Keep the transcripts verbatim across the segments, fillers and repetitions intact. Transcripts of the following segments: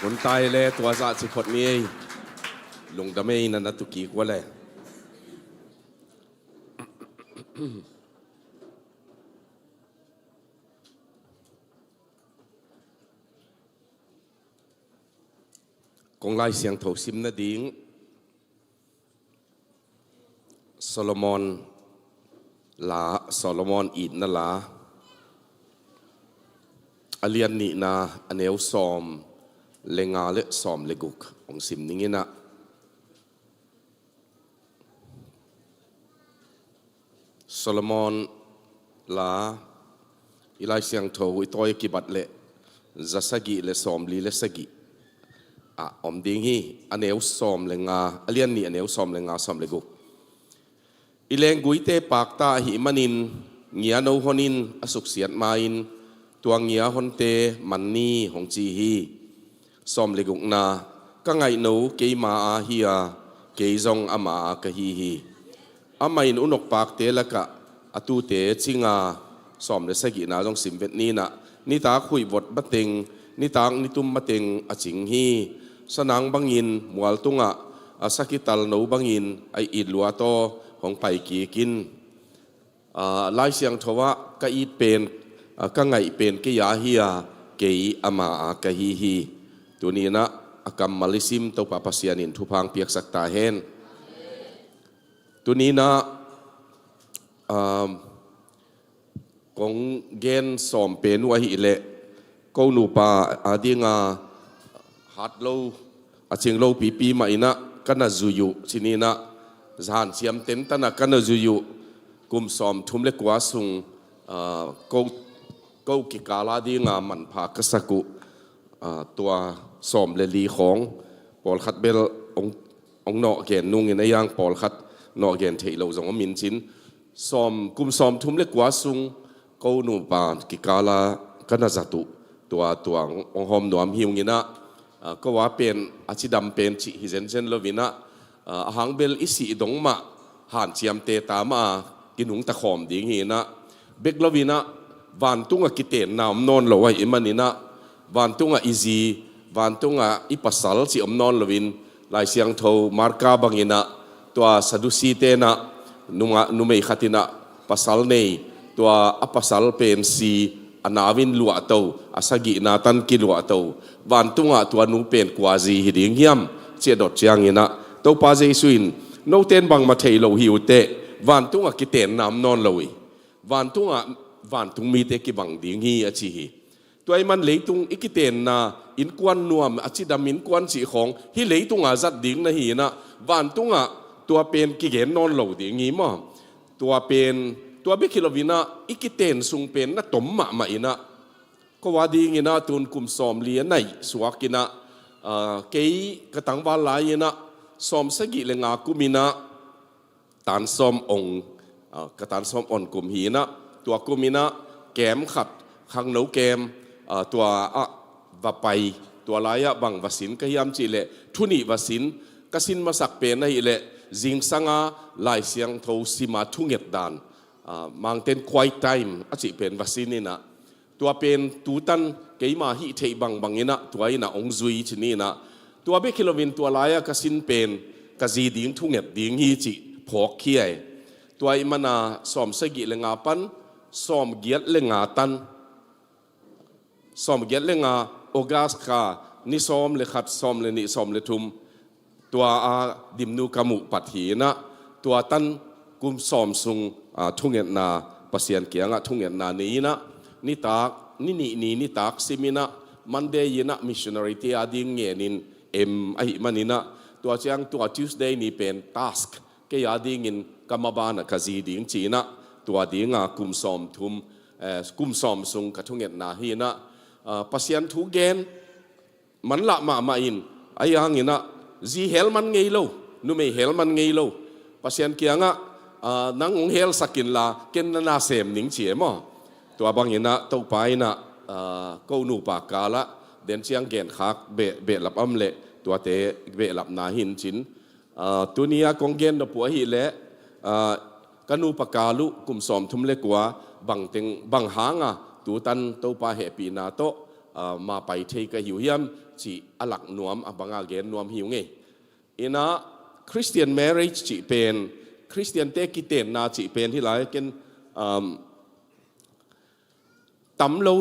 Hun tai le tua zah ci phot ni ei. Lungdam ei, na na tu kik ua le. Kong Lai Siangtho sim nading, Solomon la, Solomon itna la, a lian nihna, a neu sawm le nga le sawm le guk hong sim ning in ah. Solomon la, i Lai Siangtho i tawi a kibat le za sagih le sawm li le sagih ah om ding hi. A neu sawm le nga, a lian nih a neu sawm le nga, sawm le guk. I lengguite pakta ahih manin ngia no hon in a suksiat ma-in tua ngia honte man ni, hong ci hi. Sawm le gukna, ka ngaihno keima a hi a, kei zong ama a ka hi hi. Amah in unok pakte lakah a tute cinga, sawm le sagihna zong sim vet ni in ah, nitak huih vot mateng, nitak nitum mateng a cing hi. Sanang bangin mual tungah a sakital no bangin a it luat aw, hong pai kik in. Aa, Lai Siangtho ah ka it pen, aa, ka ngaih pen kei a hi a, kei ama a ka hi hi. Tuni in ah a kammal i sim Topa Pasian in thupha hong piaksak ta hen. Tuni in ah, aa, kong gen sawm pen uh ahih leh, ko nupa a dinga hat lo, a cing lo pipi mah in ah ka na zui uh, ci ni in ah, hanciam tentan ah ka na zui uh, kum sawm thum le kua sung, aa, ko, ko kikal a dinga manpha ka sak uh, aa, tua sawm le li khawng, pawlkhat bel hong, hong nawh gen nung in a, yang pawlkhat nawh gen theih loh zong om in cin, sawm, kum sawm thum le kua sung ko nupa kikal a ka na zat uh, tua, tua hong hawm nuam hi ung in ah, aa, ko a pen a cidam pen cih hi zenzen lo in ah, aa, a hang bel i sih dong mah hanciamte ta mah a kinungta khawm ding hi in ah, bek lo in ah vantung ah kitenna om nawn lo ahih man in ah, vantung ah i zi, vantung ah i pasal cih om nawn lo in, Lai Siangtho Marka bang in ah, tua Sadusi te in ah, numa, numei khat in ah pasal nei, tua a pasal pen si, a nau in luahto, a sagihna tan kiluahto, vantung ah tua nu pen kua zi hi ding hiam, ci a dot ciang in ah, Topa Jesu in, note in bangmah thei lo hi uh teh, vantung ah kitenna om nawn lo hi. Vantung ah vantung mite kibang ding hi, a ci hi. Tua ahih man leitung i kitenna, innkuan nuam, a cidam innkuan cih khawng hih leitung a zat ding na hi in ah, vantung ah tua pen kigen nawn lo ding hi maw. Tua pen, tua bek hi lo in ah, i kiten sung pen na tom mahmah in ah, ko a ding in ah tun kum sawm li a naih suak in ah, aa, kei ka tangval lai in ah, sawm sagih le nga kum in ah, tan sawm ong, aa, ka tan sawm ong kum hi in ah, tua kum in ah kem khat, khangno kem, aa, tua ah va pai, tua lai ah bang va sin ka hiam cih leh, thu nih va sin, ka sin masak pen ahih leh, zingsang a Lai Siangtho sim a thunget dan, aa, Mangten quiet time a cih pen va sin in ah, tua pen tutan keima hih theih bangbang in ah, tua in ah hong zui, ci ni in ah, tua bek hi lo in tua lai ah ka sin pen ka zi ding thunget ding hi cih phawk hi ai. Tua ahih man a sawm sagih le nga pan sawm giat le nga tan, sawm giat le nga August kha ni sawm le khat, sawm le nih, sawm le thum, tua a Dimnu ka muh pat hi in ah, tua tan kum sawm sung, aa, thungetna, Pasian kiangah thungetna nei in ah, nitak, ni nih ni nitak sim in ah, Monday in ah missionary te a ding ngen in, em, ahih man in ah, tua ciang tua Tuesday ni pen task, kei a ding in ka maban ah ka zi ding, ci in ah, tua ding a kum sawm thum, eh, kum sawm sung ka thungetna hi in ah, aa, Pasian thu gen, manlah mahmah in, ahi hang in ah, zi hel man ngei lo, numei hel man ngei lo, Pasian kiangah, aa, nang hong helsak in la, ken na na sem ning, ci e maw. Tua bang in ah Topa in ah, aa, ko nupa kal ah den ciang genkhak beh, behlap om leh, tuate behlapna hi in cin, aa, tuni a kong gen nop uh ahih leh, aa, ka nupa kal uh kum sawm thum le kua, bang teng, bang hang a tutan Topa hehpihna tawh, ah, ma pai thei ka hi uh hiam cih a lak nuam, a banga gen nuam hi uh ngei. Inah Christian marriage cih pen, Christian-te kitenna cih pen hi lai ken, um, tam lo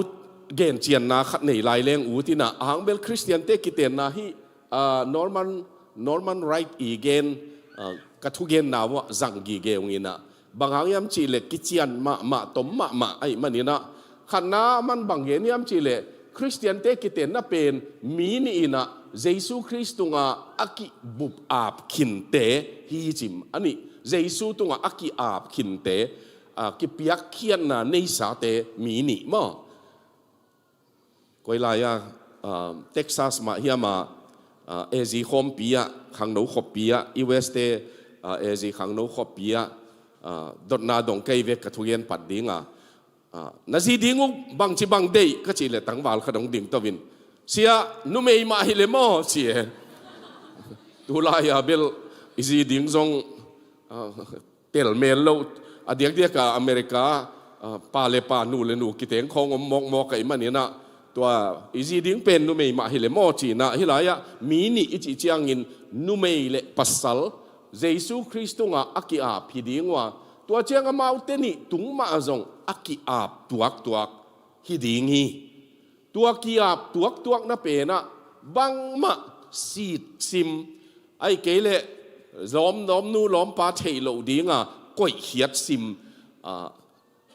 gencianna khat nei lai leng ut inah, a hang bel Christian-te kitenna hi, ah, Norman, Norman Wright i gen, ah, ka thugenna uah zang gige ung inah, bang hang hiam cih leh kician mahmah, tom mahmah ahih man inah, khatna man bang gen hiam cih leh Christian-te kitenna pen mi nih inah Jesu Khrist tungah a kibup ap khinte hi cim a nih. Jesu tungah a ki-ap khinte, ah, kipiakkhiatna neisate mi nih maw. Koi lai-a, ah, Texas mah hiam ah, ah, A Z khawmpi ah, khangno khuapi ah, U S te, ah, A Z khangno khuapi ah, ah, dotna dong kei vek ka thugen pat ding a. Ah, na zi ding uh bangci bang deih ka cih leh tangval khat hong ding to in, "Sia, numei mah hi leh maw?" ci e. Tu lai-a bel i zi ding zong, ah, tel mel lo, a diakdiak a America, ah, pa le pa, nu le nu kiteng khawng om mawkmawk ahih man inah, tua i zi ding pen numei mah hi leh maw ci inah, hi lai-ah mi nih i cih ciangin numei le pasal Jesu Khrist tungah a ki-ap hi ding uh a, tua ciang amaute nih tung mah zong a ki-ap tuaktuak hi ding hi. Tua ki-ap tuaktuakna pen ah bangmah sit sim, ahih kei leh lawm, lawmnu lawmpa theih loh ding a koihkhiat sim, ah,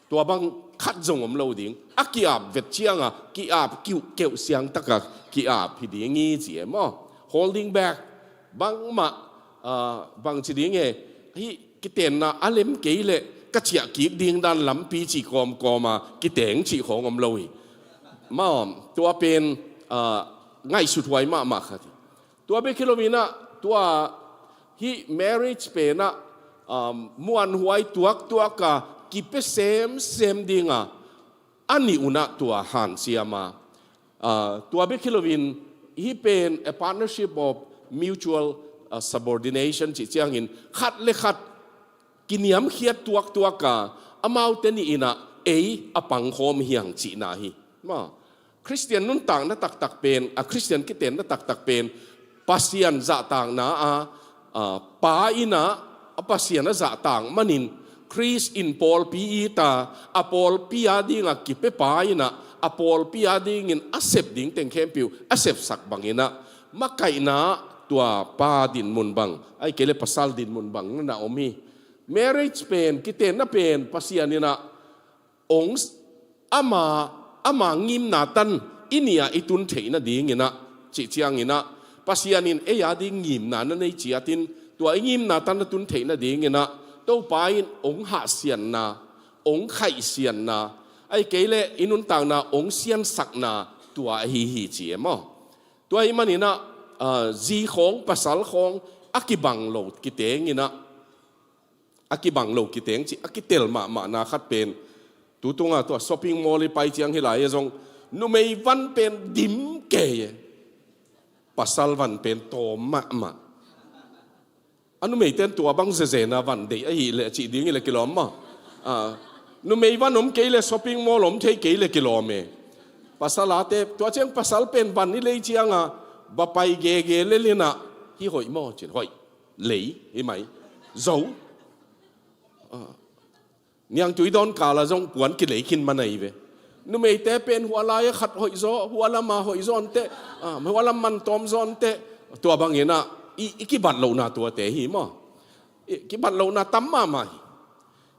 tua bang khat zong om lo ding. A ki-ap vet ciang a ki-ap kiuhkeuh siang tak a ki-ap hi ding hi ci e maw. Holding back, bangmah, ah, bangci ding e, hih kitenna a lem kei leh ka ciah kik ding dan lampi cih kawmkawm a kiteng cih khawng om lo hi. Maw, tua pen, ah, ngaihsut huai mahmah khat hi. Tua bek hi lo inah, tua hih marriage pen ah, um, muanhuai tuaktuak a kipia semsem ding a, a nih un ah tua hanciam a, ah, tua bek hi lo in, hih pen a partnership of mutual, ah, subordination cih ciangin, khat le khat kiniamkhiat tuaktuak a, amaute nih inah ei a pangkhawm hi hang cihna hi. Maw, Khristian nuntakna taktak pen, a Khristian kitenna taktak pen, Pasian zahtakna a, a, Pa inah a Pasian a zahtak manin, Khrist in pawlpi it a, a pawlpi a ding a kipia Pa inah a pawlpi a dingin a sep ding teng khempeuh a sepsak bang inah, makaihna tua Pa dinmun bang, ahih kei leh pasal dinmun bang na na om hi. Marriage pen, kitenna pen, Pasian inah ong s-, ama, ama ngimna tan i nih a i tun theih nading inah, cih ciang inah, Pasian in ei a ding ngimna na nei ciatin, tua i ngimna tan na tun theih nading inah, Topa in ong hahsianna, ong khaihsianna, ahih kei leh i nuntakna ong siansakna, tua ahi hi ci e maw. Tua ahih man inah, ah, zi khawng, pasal khawng, a kibang lo kiteng inah, a kibang lo kiteng cih, a kitel mahmahna khat pen, tu tunga tua shopping mall i pai ciang hi lai-ah zong, numei van pen dim kei e. Pasal van pen tawm mahmah. A numeite'n tua bang zenzen a van deih ahih leh cih ding hi leh kilawm maw. Ah, numei van om kei leh shopping mall om thei kei leh kilawm e. Pasal ate, tua ciang pasal pen van i lei ciang a, va pai gege lel inah, hih hoih maw ci-in, hoih. Lei, hi mai. Zo. Ah. Niangtui dawn kal a zong puan kilei khin man ahi ve. Numeite pen hua lai-ah khat hoih zaw, hua lam a hoih zaw inteh, ah, hua lam man tawm zaw inteh. Tua bang inah, i, i kibat lohna tuate hi maw. I kibat lohna tam mahmah hi.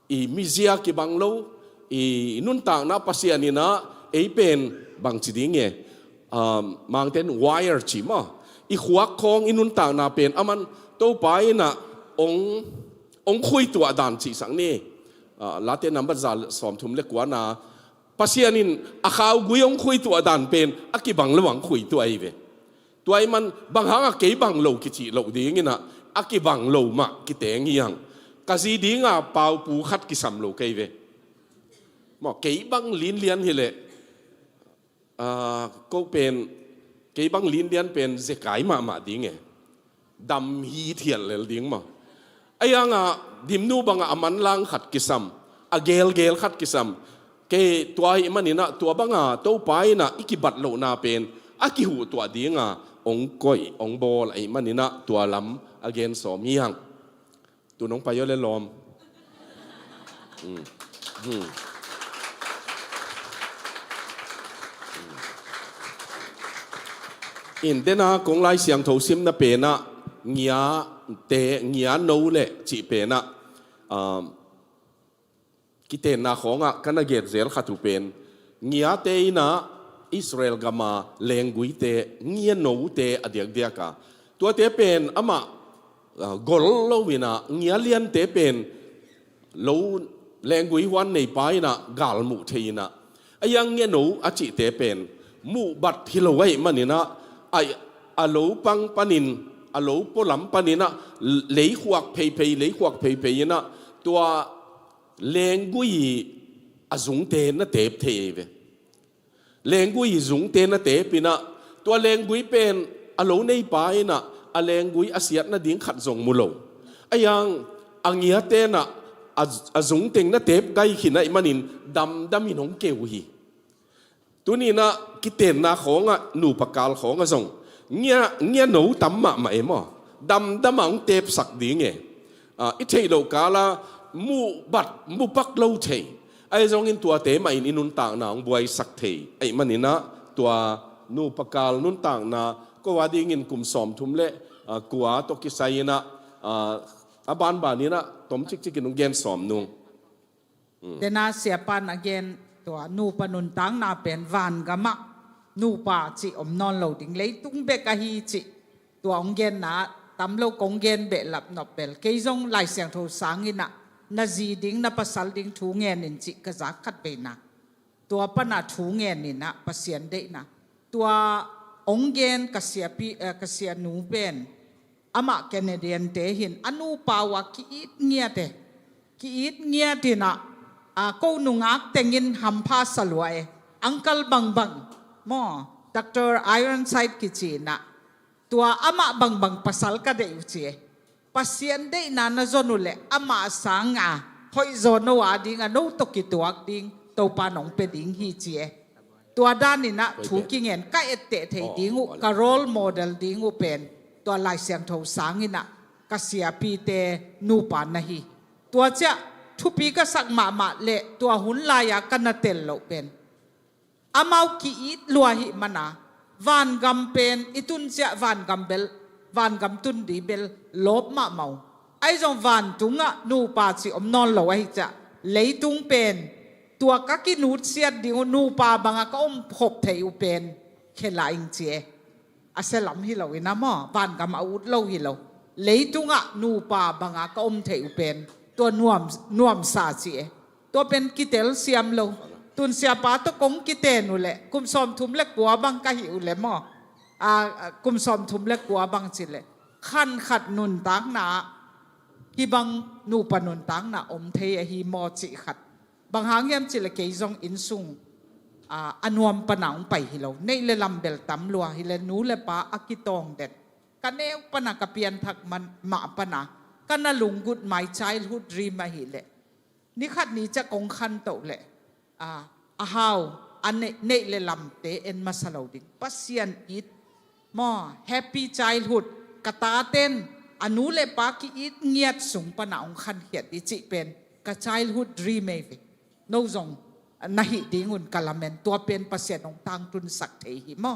I mizia kibang lo, i nuntakna Pasian inah, ei pen bangci ding e, um, Mangte'n wire ci maw. I khuak khawng i nuntakna pen, aman Topa inah ong, ong khuituah dan cihsak ni. Ah, Late nambat za sawmthum le kuana, Pasian in a khaugui ong khuituah dan pen, a kibang lo ong khuituah ahi ve. Tua ahih man, bang hang a kei bang lo kicih loh ding inah, a kibang lo mah kiteng hi hang. Ka zi ding a paupu khat kisam lo kei ve. Maw, kei bang linlian hi leh, ah, ko pen, kei bang linlian pen zekai mahmah ding e. Dam hithiat lel ding maw. Ahi hang a, dimnu bang a a manlang khat kisam, a gelgel khat kisam. Kei tua ahih maninah tua banga Topa innah i kibat lohna pen a kihuhtuah dinga hong koih hong bawl ahih maninah tua lam a gen sawm hi hang. Tun hong pai aw le lawm. Hmm. Hmm. In dena kong Lai Siangtho simna penah ngia te ngia no le cih penah, um, kitenna khawngah ka na gen zel khat uh pen ngiate innah Israel gama lengguite ngia note a diakdiaka tuate pen amah, ah, gol loinah ngia liante pen lo lenggui huan neipa innah galmuh thei innah a iang ngia no a cihte pen muhbat hi lo ahih maninah a, a lo pang panin a lo pualam paninah leikhuak pheiphei leikhuak pheiphei innah tua lenggui a zungte na tep thei ei ve. Lenggui zungte na tep innah tua lenggui pen a lo neipa innah a lenggui a siat nading khat zong mu lo. A iang a ngiatenah a, a zungteng na tep gai khin ahih manin damdamin hong keu hi. Tuninah kitenna khawngah nupa kal khawngah zong ngia, ngia no tam mahmah e maw? Damdamah hong tepsak ding e. Ah, i theih loh kala muhbat mupak lo thei. Ahi zongin tuate mahin i nuntakna hong buaisak thei ahih maninah tua nupa kal nuntakna ko a dingin kum sawmthum le, ah, kua tawh kisai innah, ah, a banbaninah tom cikcikin hong gen sawm nung. Dena siapan a gen tua nupa nuntakna pen vangamah nupa cih om nawn lo ding leitung bek ahi cih tua hong genna tam lo kong gen behlap nop bel kei zong Lai Siangtho sanginah na zi ding na pasal ding thu ngenin cih ka zak khat veina. Tua pana thu ngeninah Pasian deihna tua hong gen ka siapi, eh, ka sianu pen amah Canadian te hin a nupa uh a ki-it ngiat e. Ki-it ngiat innah, ah, ko nungak tengin hampha salua e. Uncle bangbang maw, Doctor Ironside kici innah tua amah bangbang pasal ka deih uh ci e. Pasian deihna na zon uh leh amah sanga hoihzaw no a dinga no tawh kituak ding Topa nong pia ding hi ci e. Tua daninah thu kingen ka etteh thei ding uh ka role model ding uh pen tua Lai Siangtho sanginah ka siapite nupa na hi. Tua ciah thupi ka sak mahmah le tua hun lai-a ka na tel loh pen amau ki-it lua hih mana vangam pen i tun ciah vangam bel vangam tun di bel lawp mahmah uh. Ahi zong vantungah nupa cih om nawn lo ahi ciah leitung pen tua ka kinutsiat ding uh nupa banga ka om khop thei uh pen khela ing ci e. A sia lam hi lo ina maw, vangam a ut lo hi lo. Leitungah nupa banga ka om thei uh pen tua nuam, nuamsa ci e. Tua pen kitel siam lo. Tun siapa tawh kong kiten uh leh kum sawmthum le kua bang ka hi uh leh maw, a, a, kum sawmthum le kua bang ci leh khan khat nuntakna ah hih bang nupa nuntakna om thei ahi maw cih khat. Bang hang hiam cih leh kei zong inn sung, a, a nuam pana hong pai hi lo. Neih le lam bel tam lua hi leh nu le pa a kitawng den. Ka neu pana ka pianthak man, mah pana ka na lunggulh my childhood dream ahi leh ni khat ni ciah kong khantoh leh, a, a hau, a neih, neih le lamte en masa lo ding. Pasian it maw, happy childhood, ka taten a nu le pa ki-it ngiat sung pana hong khankhiat ding cih pen ka childhood dream ei ve. No zong na hih dingun ka lamen, tua pen Pasian hong tangtunsak thei hi maw.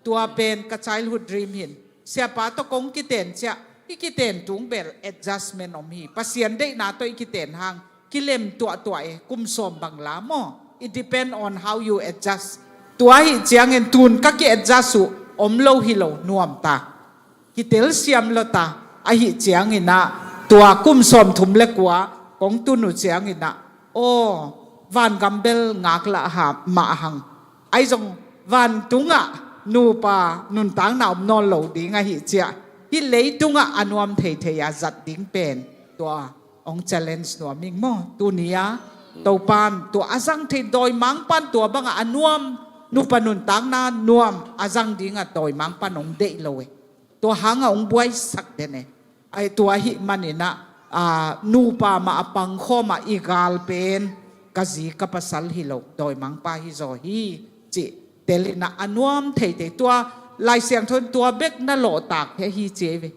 Tua pen ka childhood dream hin. Siapa tawh kong kiten ciah i kiten tung bel adjustment om hi. Pasian deihna tawh i kiten hang kilem tuahtuah e, kum sawm bang la maw. It depend on how you adjust. Tua ahi ciangin tun ka ki-adjust uh om lo hi lo nuam ta. Kitel siam lo ta. Ahi cianginah tua kum sawmthum le kua kong tun uh cianginah aw, vangam bel ngaklah ha mah hang. Ahi zong vantungah nupa nuntakna om nawn lo ding ahi ciah hih leitungah a nuam theithei a zat ding pen tua hong challenge nuam ing maw. Tuni-a Topan tua a zang thei dawimangpan tua bangah a nuam nupa nuntakna nuam a zang dingah dawimangpan hong deih lo e. Tua hangah hong buaisak den e. Ai tua ahih maninah, a, nupa mah a pangkhawmah i gal pen ka zi ka pasal hi lo, dawimangpa hi zaw hi, cih tel in ah a nuam theithei, tua Lai Siangtho in tua bek na lawhtak hi ahi ci ei ve.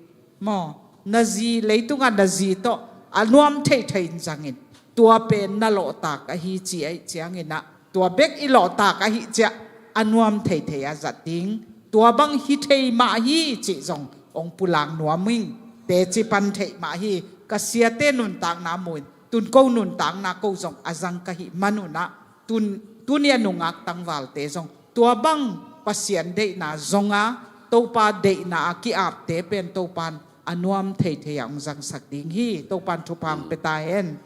Maw, na zi, leitungah na zi tawh a nuam theithei in zangin, tua pen na lawhtak ahi ci ahih ciangin ah, tua bek i lawhtak ahih ciah a nuam theithei a zat ding, tua bang hi thei mah hi cih zong hong pulak nuam ing. Teci pan theih mah hi, ka siate nuntakna mu in, tun ko nuntakna ko zong a zang ka hih man un ah, tun, tuni a nungak tangvalte zong tua bang Pasian deihna zong a, Topa deihna a ki-apte pen Topan a nuam theithei a hong zangsak ding hi. Topan thupha hong pia ta hen.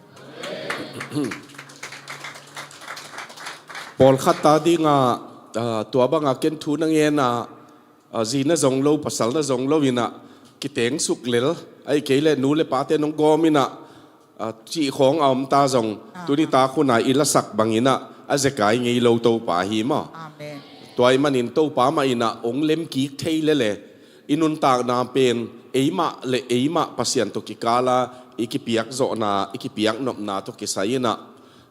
Pawlkhat ta dingah, ah, tua banga ken thu na ngen ah, ah, zi na zong lo, pasal na zong lo in ah, kitengsuk lel, ahih kei leh nu le pate nong gawm in ah, ah, cih khawng a om ta zong, ah, tuni tak hun ah i lasak bangin ah, a zekai ngei lo Topa hi maw. Amen. Tua ahih manin Topa mah in ah hong lemkik thei lel e, i nuntakna pen eimah le eimah Pasian tawh kikal a, i kipiak zawhna, i kipiak nopna tawh kisai in ah,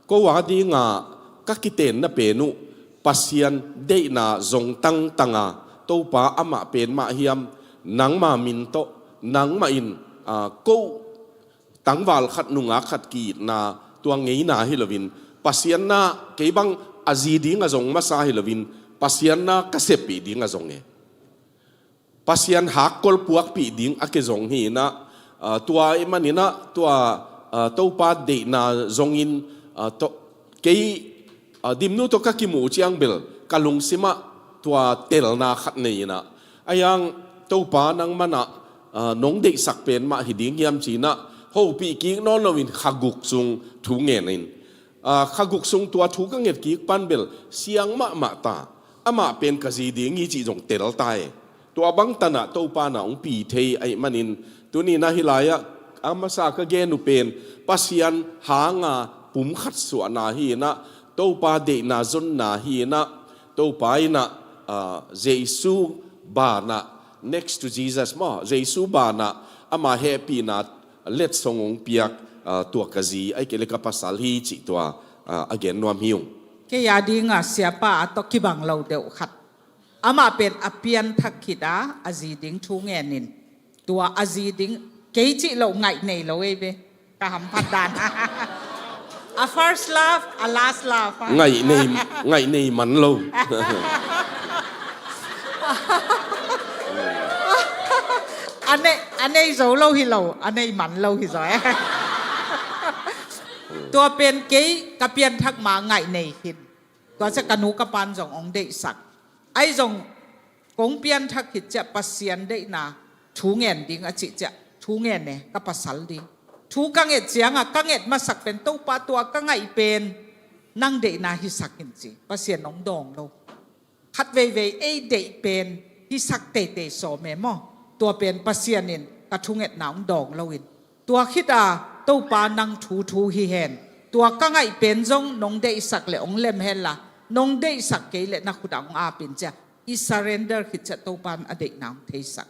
ko a dingah ka kitenna pen uh, Pasian deihna zong tangtang a, Topa amah pen mah hiam, nangma min tawh, nangmah in, ah, ko tangval khat nungak khat ki-itna, tua ngeina hi loin, Pasian na kei bang a zi ding a zong masa hi loin, Pasian na ka seppih ding a zong e. Pasian hakkol puakpih ding a kizong hi in ah, ah, tua ahih manin ah, tua, ah, Topa deihna zongin, ah, to-, kei, ah, Dimnu tawh ka kimuh ciang bel ka lungsim ah tua telna khat nei in ah, a hiang Topa nangman ah, ah, nong deihsak pen mah hi ding hiam ci in ah, hopih kik nawn loin kha guk sung thu ngen in. Ah, kha guk sung tua thu ka nget kik pan bel siang mahmah ta. Amah pen ka zi ding hi cih zong tel ta e. Tua bang tan ah Topa na hong pi thei ahih manin, tuni in ah hih lai ah a masa ka gen uh pen Pasian hanga pumkhat suahna hi in ah, Topa deihna zonna hi in ah, Topa in ah, ah, Jesu banah, next to Jesus maw, Jesu banah ama hehpihna letsong hong piak, ah, tua ka zi, ahih kei leh ka pasal hi cih tua, ah, a gen nuam hi ung. Kei a dingah siapa a tawh kibang lo deuh khat. Amah pen a pianthak khit a, a zi ding thu ngen in. Tua a zi ding, kei cih loh ngaih nei lo ei ve. Ka hamphat dan. A first love, a last love, ah. Ngaih nei, ngaih nei man lo. A nei, a nei zo lo hi lo, a nei man lo hi zaw e. Tua pen kei ka pianthak ma ngaih nei khin. Tua ciah ka nu ka pan zong hong deihsak. Ahi zong kong pianthak khit ciah Pasian deihna thu ngen ding a cih ciah thu ngen e, ka pasal ding. Thu ka nget ciangah ka nget masak pen, Topa, tua ka ngaih pen nang deihna hisak in ci. Pasian hong dawng lo. Khat veivei ei deih pen hisak teitei sawm e maw. Tua pen Pasian in ka thungetna hong dawng loin, tua khit a Topa nang thu thu hi hen. Tua ka ngaih pen zong nong deihsak leh hong lem hen la, nong deihsak kei leh na khut ah hong ap in ci a, i surrender khit ciah Topan a deihna hong theisak.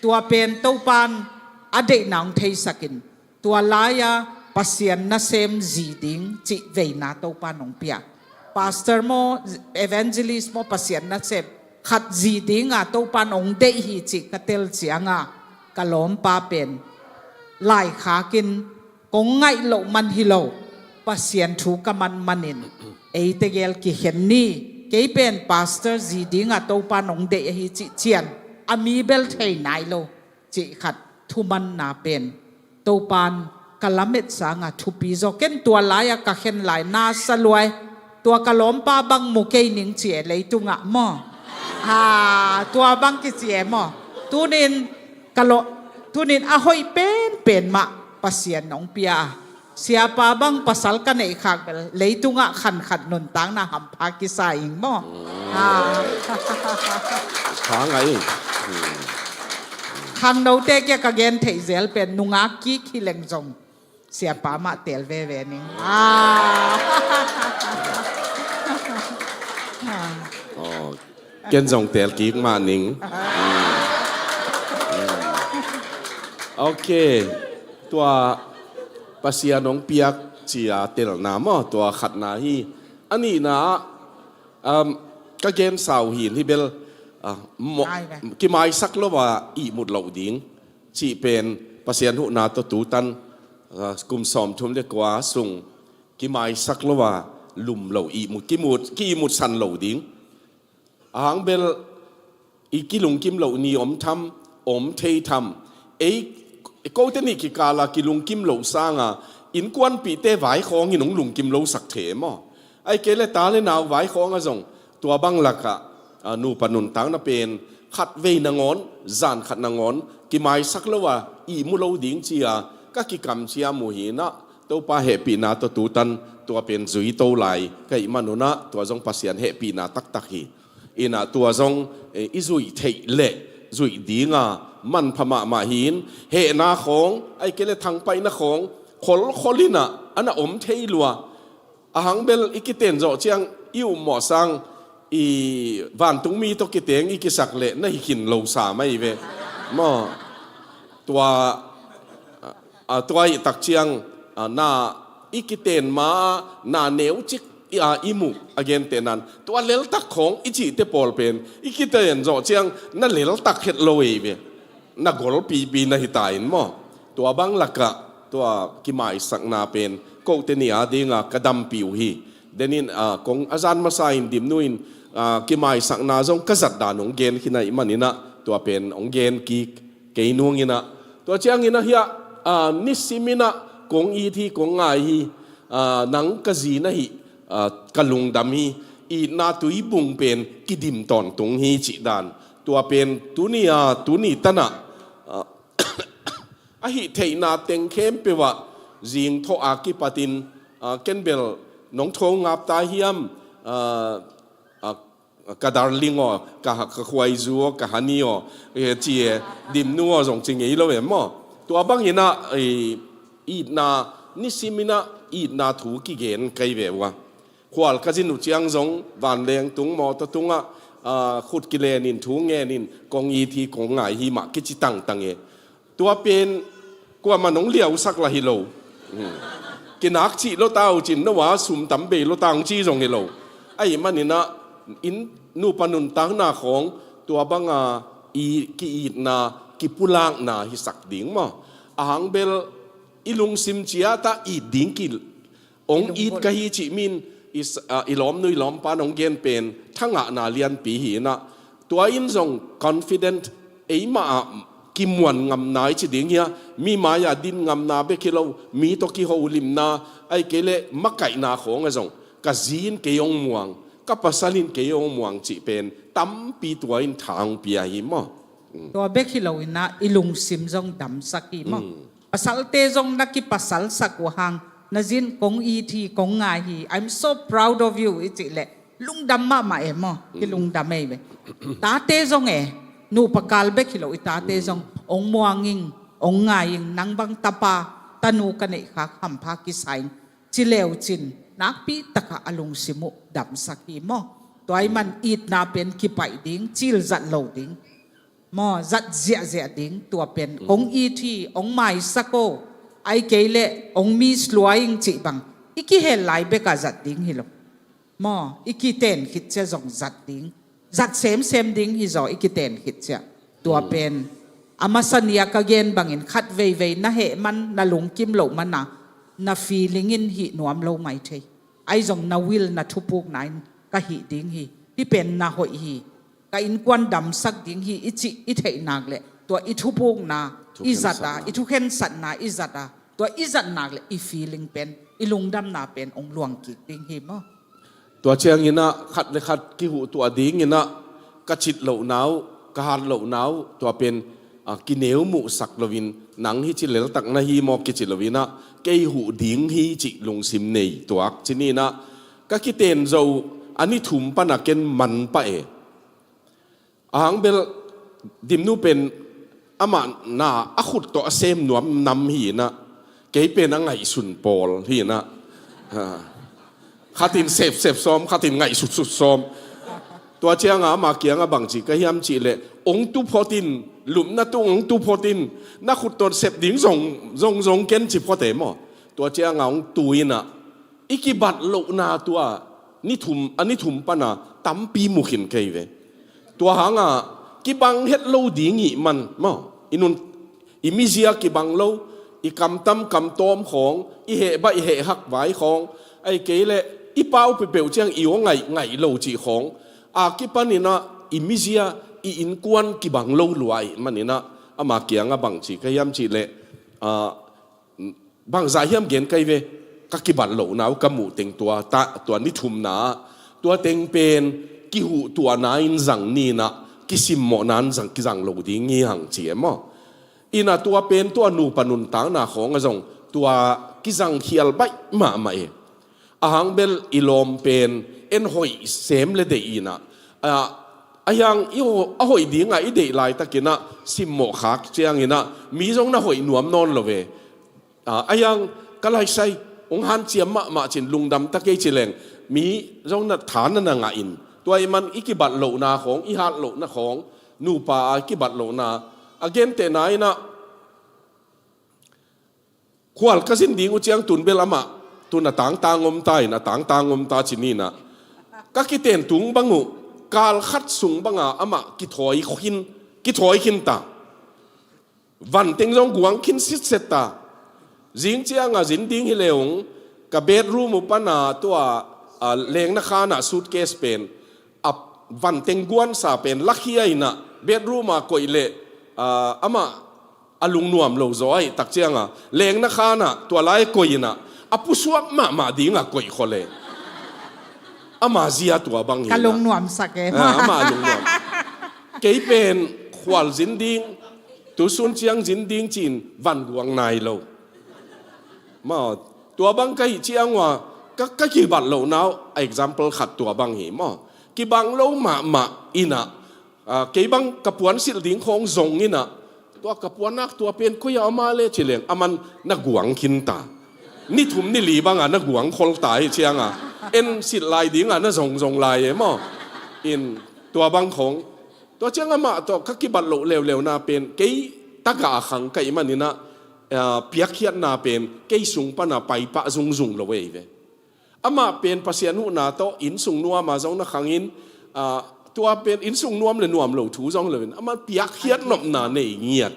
Tua pen Topan a deihna hong theisak in, tua lai-a Pasian nasem zi ding cih veina Topan hong pia. Pastor maw, evangelist maw, Pasian nasem khat zi dinga Topan hong deih hi cih ka tel cianga, ka lawmpa pen laikhak in, kong ngaih loh man hi lo, Pasian thu ka man manin, ei tegel kikhen ni, kei pen pastor zi dinga Topan hong deih ahi cih cian a mi bel thei nai lo cih khat thumanna pen Topan ka lamet sanga thupi zaw. Ken tua lai-a ka khen lai na sa luai. Tua ka lawmpa bang mu kei ning ci e leitungah maw. Ha, tua bang kici e maw. Tunin ka law-, tunin a hoih penpen mah Pasian hong pia a. Siapa bang pasal ka neih khak bel leitungah khan khat nuntakna hampha kisa ing maw. Ha. Kha ngai. Khangnote kia ka gen theih zel pen nungak kik hi leng zong siapa mah teel veve ning. Ah. Oh, ken zong teel kik mah ning. Mm. Mm. Ok. Tua Pasian hong piak sia telna maw, tua khatna hi. A nihna ah, um, ka gensa uh hi in hi bel, ah, mo- Ai ve. Kimaisak lo a ihmut loh ding cih pen Pasian huhna tawh tutan, ah, kum sawmthum le kua sung kimaisak lo a lum lo ihmut, kimut, ki-ihmutsan lo ding. Ahang bel i kilungkim loh ni om tham, om thei tham. Ei, kote nih kikala kilungkim loh sanga innkuanpihte vaikhawng in hong lungkim lo sak thei maw? Ai kei le ta le nau vaikhawng a zong tua bang lakah, a, nupa nuntakna pen khatvei nangawn, zan khat nangawn kimaisak lo a ihmu lo ding ci-a ka kikamciam uh hi inah, Topa hehpihna tawh tutan tua pen zui to lai ka hih manunah tua zong Pasian hehpihna taktak hi. Inah tua zong, eh, i zuih theih leh zuih dinga manpha mahmah hi in, hehna khawng, ai kei le thangpaihna khawng kholkhol inah a na om thei lua. Ahang bel i kiten zawh ciang i ummawh sang i vantungmi tawh kiteng i kisak leh na hi khin lo sa mai ve. Maw, tua, a, tua i tak ciang, a, na i kiten ma na neucik i, a, i muh a gentehnan tua leltak khawng i cihte pawl pen i kiten zawh ciang na leltak het lo ei ve. Na golpipi na hi ta in maw? Tua bang lakah tua kimaisakna pen kote nih a dinga ka dampi uh hi. Denin, a, kong a zan masa in Dimnu in, a, kimaisakna zong ka zat dan hong gen khin ahih maninah tua pen hong gen kik kei nung inah. Tua cianginah hiah, a, nisim inah kong it hi, kong ngai hi, a, nang ka zi na hih, a, ka lungdam hi, itna tuibung pen kidim tawntung hi cih dan. Tua pen tuni a, tuni tanah, a, a hih theihna teng khempeuh ah zingthawh a kipatin, a, ken bel nong tho ngap ta hiam, a, a, ka darling aw, ka, ka khuaizu aw, ka honey aw, e, ci e, Dimnu aw zong ci ngei lo em maw? Tua banginah, e, itna, nisim inah itna thu kigen kei ve uh a. Khual ka zin uh ciang zong, vanleng tung, mawtaw tungah, a, khut kilenin, thu ngenin, kong it hi, kong ngai hi mah kici tangtang e. Tua pen kuamah nong liausak lah hi lo. Hmm. Kinak cih lo ta uh cin, no a sum tam bei lo ta ung ci zong hi lo. Ahih maninah inn nupa nuntakna khawng tua banga i ki-itna, kipulakna hisak ding maw? Ahang bel i lungsim ciatah it ding ki Ong it ka hi cih min i s-, a, i lawmnu i lawmpa nong gen pen thangahna lianpi hi inah. Tua in zong confident, eimah ah kimuan ngamna i ci ding hia, mi mai-ah din ngamna bek hi lo, mi tawh kiholimna, ai kei leh makaihna khawng ah zong ka zi in kei hong muang, ka pasal in kei hong muang cih pen tampi tua in tha hong pia hi maw? Tua bek hi lo inah i lungsim zong damsak hi maw? Mm. Pasalte zong na kipasalsak uh hang, na zin kong it hi, kong ngai hi, I'm so proud of you i cih leh lungdam mahmah e maw? Kilungdam ei ve. Tate zong e, nupa kal bek hi lo, i tate zong ong muang ing, ong ngai ing, nang bang tapa tanu ka neih khak hampha kisa ing ci leu cin, nakpi takah a lungsim uh damsak hi maw? Tua ahih man itna pen kipaih ding, cil zat lo ding. Maw, zat ziahziah ding tua pen. Mm. Ong it hi, ong maisak o, ai kei leh ong miss lua ing cih bang i kihel lai bekah zat ding hi lo. Maw, i kiten khit cia zong zat ding, zat semsem ding hi zaw i kiten khit cia. Tua pen a masa ni-a ka gen bangin khat veivei na heh man, na lungkim loh mana, na feeling in hih nuam lo mai thei. Ai zong na will, na thupukna in ka hih ding hi, hih pen na hoih hi, ka innkuan damsak ding hi i cih i theih nak leh tua i thupukna i zat a, i thukhensatna i zat a, tua i zat nak leh i feeling pen, i lungdamna pen ong luang kik ding hi maw? Tua cianginah khat le khat kihuhtuah dinginah ka cit lohna uh, ka hat lohna uh, tua pen, a, kineu muhsak loin nang hih ci leltak na hi maw kici loinah kei huh ding hi cih lungsim nei tuak ci ninah ka kiten zo a ni thum pana ken man pah e. Ahang bel Dimnu pen amah na a khut tawh a sem nuam nam hi inah, kei pen a ngaihsun pawl hi inah. Ha. Khatin sepsep sawm, khatin ngaihsutsut sawm. Tua cianga ama kianga bangci ka hiam cihleh, ong tu photin, lupna tung ong tu photin, na khut tawh sep ding zong, zong, zong ken ci phot e maw? Tua cianga hong tu inah i kibat lohna tua ni thum, a ni thum pana tampi mu khin kei ve. Tua hanga kibang het lo ding ih man maw, i nun, i mizia kibang lo, i kamtam kamtawm khawng, i hehbaih hehhak vai khawng, ahih kei leh i pau peuhpeuh ciang i aw ngaih ngaih lo cih khawng a kipaninah i mizia, i innkuan kibang lo lua ih maninah ama kiangah bangci ka hiam cihleh, ah, bangzah hiam gen kei ve, ka kibat lohna uh ka muh teng tua, ta, tua ni thumna ah tua teng pen kihuhtuahna in zang ninah kisimmawhna in zang, kizang lo ding hi hang ci e maw. Inah tua pen tua nupa nuntakna khawngah zong tua kizang khial baih mahmah e. A hang bel i lawm pen en hoih sem le deih inah, a, a hiang i ho-, a hoih dingah i deih laitakinah simmawh khak cianginah mi zong na hoih nuam nawn lo ve. A, a hiang ka laisai hong hanciam mahmah cin lungdam ta kei ci leng mi zong na tha na na ngah in. Tua ih man i kibat lohna khawng, i hat lohna khawng, nupa a kibat lohna a gentehna inah khual ka zin ding uh ciang tun bel amah tun a tangtang om ta in, a tangtang om ta ci ninah ka kiten tung bang uh kal khat sung banga amah kithawi khin, kithawi khin ta. Van teng zong guang khin sitset ta. Zing cianga zin ding hi leung ka bedroom uh pana tua, a, lengna khanah suitcase pen a van teng guansa pen lakhia inah bedroom a koih leh, a, amah a lungnuam lo zaw ahih tak cianga lengna khanah tua lai koih inah a pusuak mahmah dingah koih khol e. Ama zia tua bang hi inah. Ka lungnuamsak e. A, ama a lungnuam. Kei pen khual zin ding, tusun ciang zin ding ci-in van guang nai lo. Maw, tua bang ka hih ciang ua ka, ka kibat lohna uh a example khat tua bang hi maw. Kibang lo mahmah inah, a, kei bang ka puansilh ding khawng zong inah tua ka puannak tua pen koi-ah om a le ci leng aman na guang khin ta. Ni thum ni li banga na guang khol ta hi cianga en silh lai dinga na zongzong lai e maw. In tua bang khawng, tua ciang amah tawh ka kibat loh leuleuna pen kei tagah a khang ka ih maninah, a, piakkhiatna pen kei sung pana paipah zungzung lo ei ve. Amah pen Pasian huhna tawh innsung nuama zong na khangin, a, tua pen innsung nuam le nuam lo thu zong loin amah piakkhiat nopna nei ngiat.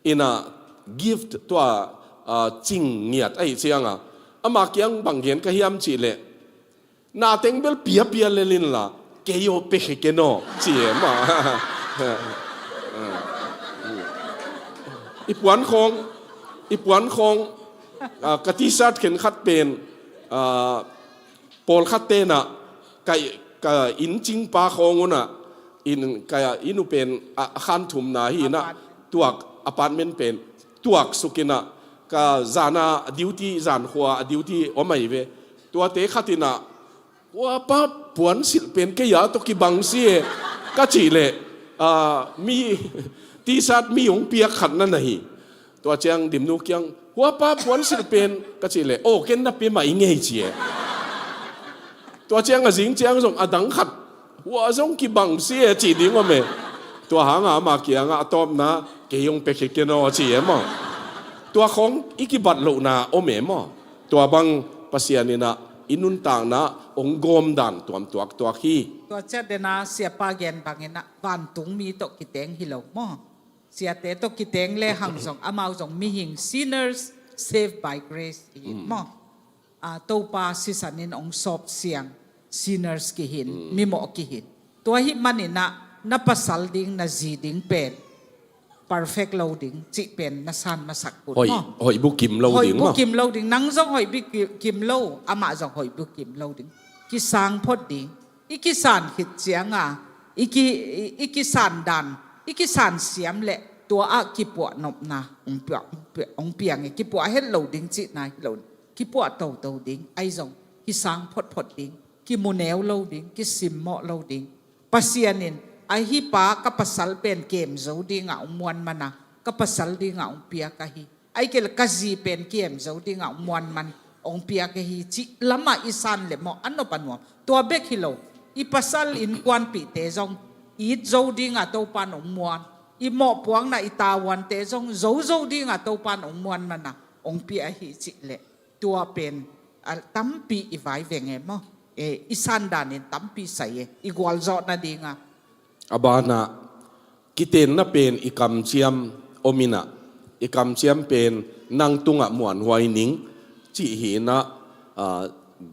Inah gift tua, a, cing ngiat ahih cianga ama kiang bang gen ka hiam cihleh, na teng bel piapia lel inla kei aw pia khe ken aw ci e maw. I puan khawng, i puan khawng, a, ka T-shirt khenkhat pen, a, pawlkhat tenah ka, ka inncingpa khawng unah in, ka inn uh pen a, a khan thumna hi inah tuak apartment pen tuak sukinah ka zana duty, zankhua a duty om ahi ve. Tuate khatinah, "Huapa puansilh pen kei a tawh kibang si e," ka cihleh, a, mi T-shirt mi hong piak khat na na hi. Tua ciang Dimnu kiang, "Huapa puansilh pen," ka cihleh, "Aw, ken na pia mah i ngei," ci e. Tua ciang a zing ciang zong a dang khat, "Hua zong kibang si e," cih ding om e. Tua hanga ama kiangah a tawpna, "Kei hong pia khe ken aw," ci e maw. Tua khawng i kibat lohna om e maw. Tua bang Pasian inah i nuntakna hong gawmdan tuam tuaktuak hi. Tua ciat dena siapa gen banginah vantungmi tawh kiteng hi lo maw. Siate tawh kiteng le hang zong amau zong mihing, sinners saved by grace hi maw. A, Topa sisan in hong sawp siang, sinners kihin, mimawh kihin. Tua hih maninah na pasal ding, na zi ding pen perfect lo ding cih pen na san masak kul maw. Hoih bukim lo ding maw. Hoih bukim lo ding, nang zong hoih bukim lo, amah zong hoih bukim lo ding. Kisang phot ding. I kisan khit cianga i ki, i, i kisan dan, i kisan siam leh tua ah kipuah nopna hong pia, hong pia, hong piang e. Kipuah het lo ding cihna hi lo, kipuah toto ding. Ahi zong kisang photphot ding, kimu neu lo ding, kisimmawh lo ding. Pasian in, "Ahi pa, ka pasal pen kem zo dingah hong muan mana, ka pasal dingah hong piak ahi. Ahih kei leh ka zi pen kem zo dingah hong muan man hong piak ahi," cih lamah i san leh maw, a nop a nuam. Tua bek hi lo, i pasal innkuanpihte zong it zo dingah Topan hong muan, i mawhpuakna i tavuante zong zo zo dingah Topan hong muan mana hong pia ahi cih leh Tua pen a tampi i vai veng e maw? E, i sandan in tampi sai e, i gualzawh nadinga. A banah kitenna pen i kamciam om inah, i kamciam pen nang tungah muanhuai ning cih hi inah, a,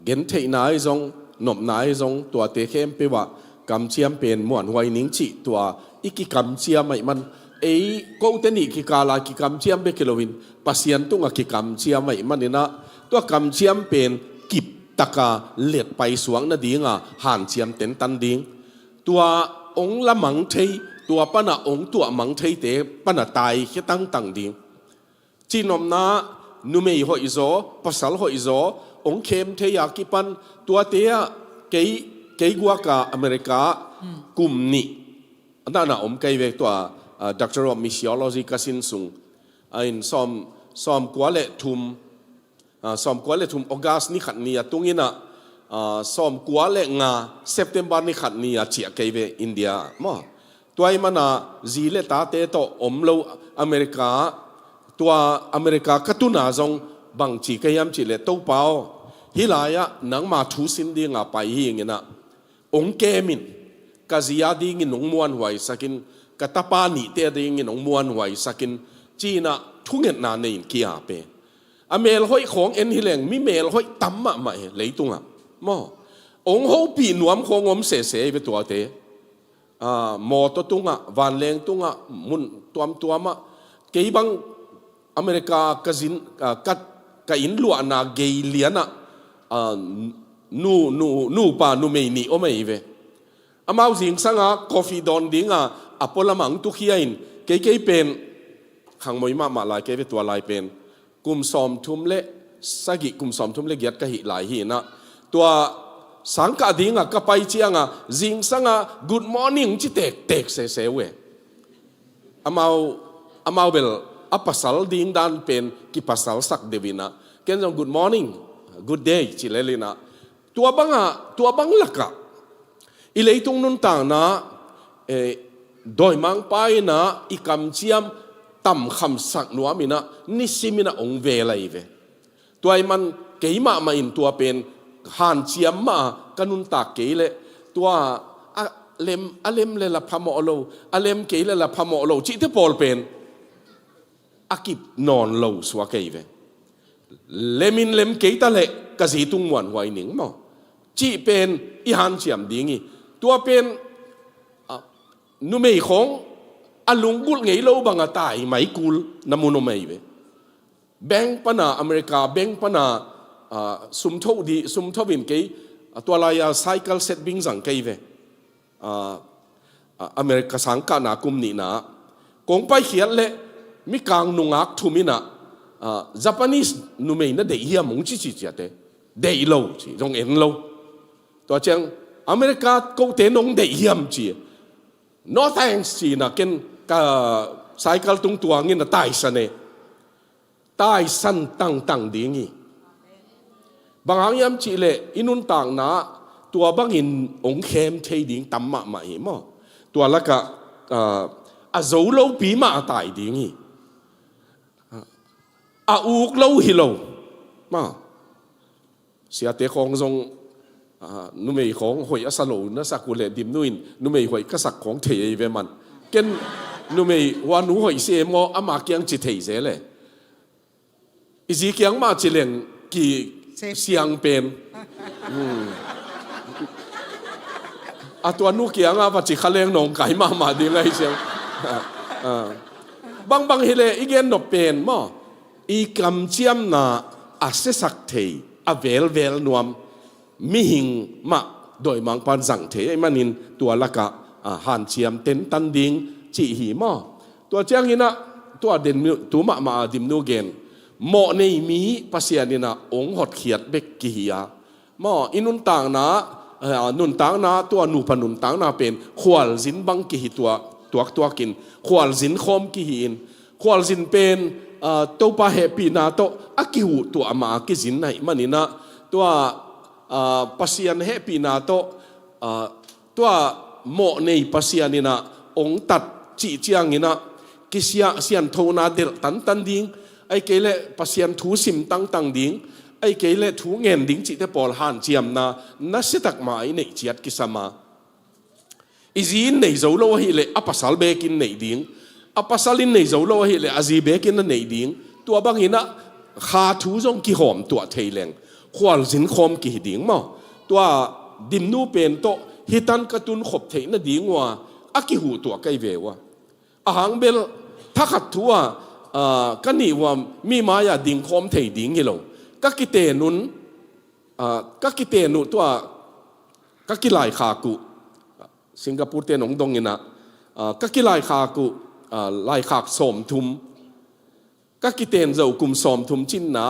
gentheihna ahi zong, nopna ahi zong, tuate khempeuh ah kamciam pen muanhuai ning cih tua i kikamciam ahih man, ei kote nih kikala kikamciam bek hi loin Pasian tungah kikamciam ahih man inah, tua kamciam pen kiptaka letpai suak nadinga hanciam tentan ding. Tua ong lamang thei, tua pana ong tuahmang theite pana taikhia tangtang ding. Cihnopna, numei hoihzaw, pasal hoihzaw ong khem thei a kipan, tuate ah kei, kei guaka America ah kum nih a dana om kei ve tua, a, Doctor of Missiology ka sin sung a in sawm, sawmkua le thum, a, sawmkua le thum August ni khat ni a tung inah, a, sawmkua le nga September ni khat ni a ciah kei ve India ah maw? Tua ahih mana zi le tate tawh om lo America ah, tua America ka tuna zong bangci ka hiam cihleh, Topa aw, hih lai-ah nangma thu sin dinga pai hi ing inah, ong kem in, ka zi a dingin ong muanhuaisak in, ka tapa nihte a dingin ong muanhuaisak in, ci inah thungetna nei in ki-ap e. A melhoih khawng en hileng mi melhoih tam mahmah e leitungah maw? Ong hopih nuam khawng om sese ve tuate. A, mawtaw tungah, vanleng tungah, mun tuamtuamah. Kei bang America ka zin, a, ka, ka inn luahna gei lianah, a, nu, nu, nupa numei nih om ahi ve. Amau zingsanga coffee dawn dinga a pualamah ong tukhia in, kei, kei pen khangmoi mahmah lai kei ve tua lai pen. Kum sawmthum le sagih, kum sawmthum le giat ka hih lai hi inah, tua sangkah dinga ka pai cianga zingsanga good morning ci tektek sese uh e. Amau, amau bel a pasal ding dan pen kipasalsak deuh inah, ken zong good morning, good day ci lel inah, tua banga, tua bang lakah i leitung nuntakna, eh, dawimangpa inah i kamciam tamkhamsak nuam inah nisim inah ong vel ahi ve. Tua ahih man kei mahmah in tua pen hanciam mah ka nuntak kei leh, tua a lem, a lem le la phamawh lo, a lem kei le la phamawh lo cihte pawl pen a kip nawn lo suak ahi ve. Lem in lem kei ta leh ka zi tung muanhuai ning maw? Cih pen i hanciam ding hi. Tua pen, a, numei khawng a lunggulh ngei lo banga tai mai kul na mun om ahi ve. Bank pana, America bank pana, a, sum tho di, sum tho in kei, a, tua lai-a cycle set bing zang kei ve. A, a, America sangkahna kum nihna kong paikhiat leh mikang nungak thum inah, a, Japanese numei na deih hiam ong ci ci ciate. Deih lo ci, zong en lo. Tua ciang America kote nong deih hiam ci. No thanks ci inah ken ka cycle tung tuang inah taisan e. Taisan tangtang ding hi. Bang hang hiam cihleh i nuntakna tua bangin ong khem thei ding tam mahmah hi maw? Tua lakah, ah, a zo lopi mah a tai ding hi. A uk lo hi lo maw? Siate khawng zong, ah, numei khawng hoih a sa lo na sak uh leh Dimnu in numei hoih ka sak khawng thei ei ve man. Ken numei hua nu hoih si e maw, ama kiang ci thei zel e. I zi kiang mah ci leng kisiang pen. Hmm. A tua nu kiangah va ci kha leng nawngkai mahmah ding ahi siang. Ah. Bangbang hileh i gen nop pen maw? I kamciamna a siasak thei, a velvel nuam mihing mah dawimangpan zang thei ahih manin tua lakah, ah, hanciam tentan ding cih hi maw? Tua ciangin ah tua den tu mahmah a Dimnu gen mawh nei mi Pasian in ah ong hotkhiat bek kihi a, maw, i nuntakna, eh, nuntakna, tua nupa nuntakna pen khualzin bang kihi tua, tuaktuakin khualzin khawm kihi in, khualzin pen, ah, Topa hehpihna tawh a kihuh tuah mah a kizin ahih manin ah, tua, ah, Pasian hehpihna tawh, ah, tua mawh nei Pasian in ah ong tat cih ciangin ah kisia, sianthona delh tantan ding, ahih kei leh Pasian thu sim tangtang ding, Ahih kei leh thu ngen ding cihte pawl hanciamna nasiatak mah i neih ciat kisam a, i zi in nei zo lo ahih leh a pasal bek in neih ding, a pasal in nei zo lo ahih leh a zi bek in a neih ding. Tua bangin ah kha thu zong kihawm tuah thei leng khualzin khawm kihi ding maw? Tua Dimnu pen tawh hih tan ka tun khop theih nading uh a a kihuh tuah ka hi ve uh a. A hang bel thakhat thu a, aa, ka nih uh a mi mai-ah dingkhawm thei ding hi lo. Ka kiten un, aa, ka kiten uh tua ka kilaikhak uh, Singapore te nong dong in ah, aa, ka kilaikhak uh, aa, laikhak sawmthum, ka kiten zo kum sawmthum cinna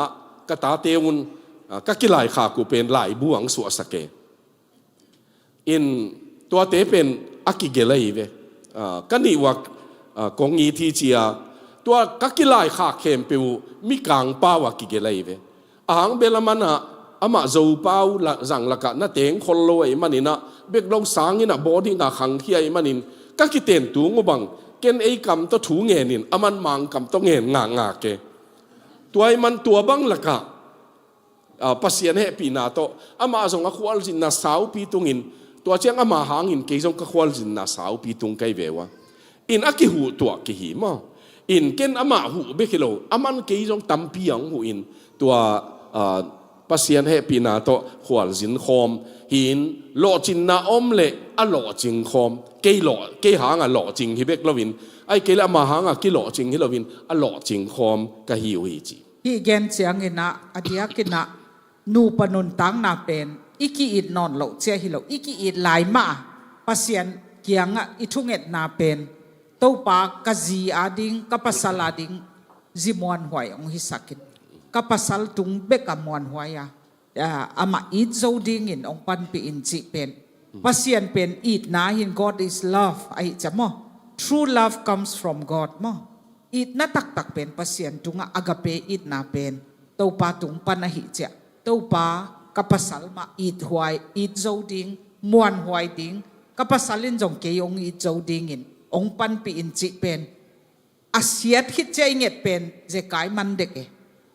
ka tate un, aa, ka kilaikhak uh pen laibu ang suahsak e. In tuate pen a kigelh ahi ve. Aa, ka nih uh a, aa, kong it hi ci a, tua ka kilaikhak khempeuh uh Mikangpa uh a kigelh ahi ve. A hang bel a man ah amah Zopau la, zang lakah na teng khol lo ahih manin ah, bek lo sangin ah boarding ah khangkhia ahih manin, ka kiten tung uh bang ken ei kam tawh thu ngen in a man Mang kam tawh ngen ngakngak e. Tua ahih man tua bang lakah, aa, Pasian hehpihna tawh amah zong a khualzinna saupi tungin, tua ciang ama hangin kei zong ka khualzinna saupi tung ka hi ve uh a. In a kihuh tuah kihi maw? In ken amah huh bek hi lo, a man kei zong tampi ang huh in, tua, aa, Pasian hehpihna tawh khualzin khawm hi in, lawhcinna om leh a lawhcing khawm, kei lawh, kei hang a lawhcing hi bek lo in, ahih kei leh ama hang a kilawhcing hi lo in, a lawhcing khawm ka hi uh hi ci. Hih gen ciangin ah, a diakin ah, nupa nuntakna pen i ki-it nawn loh cia hi lo, i ki-it lai mah a, Pasian kiangah i thungetna pen, Topa, ka zi ading, ka pasal ading zi muanhuai hong hisak in, ka pasal tung bek a muanhuai a, aa, amah it zo dingin hong panpih in cih pen, Pasian pen itna hi in, God is love, ahih ciang maw? True love comes from God maw? Itna taktak pen Pasian tungah agape itna pen Topa tung pan ahih ciang, Topa, ka pasal mah ithuai, it zo ding, muanhuai ding, ka pasal in zong kei hong it zo dingin hong panpih in cih pen, a siat khit ciang i nget pen zekai man dek e,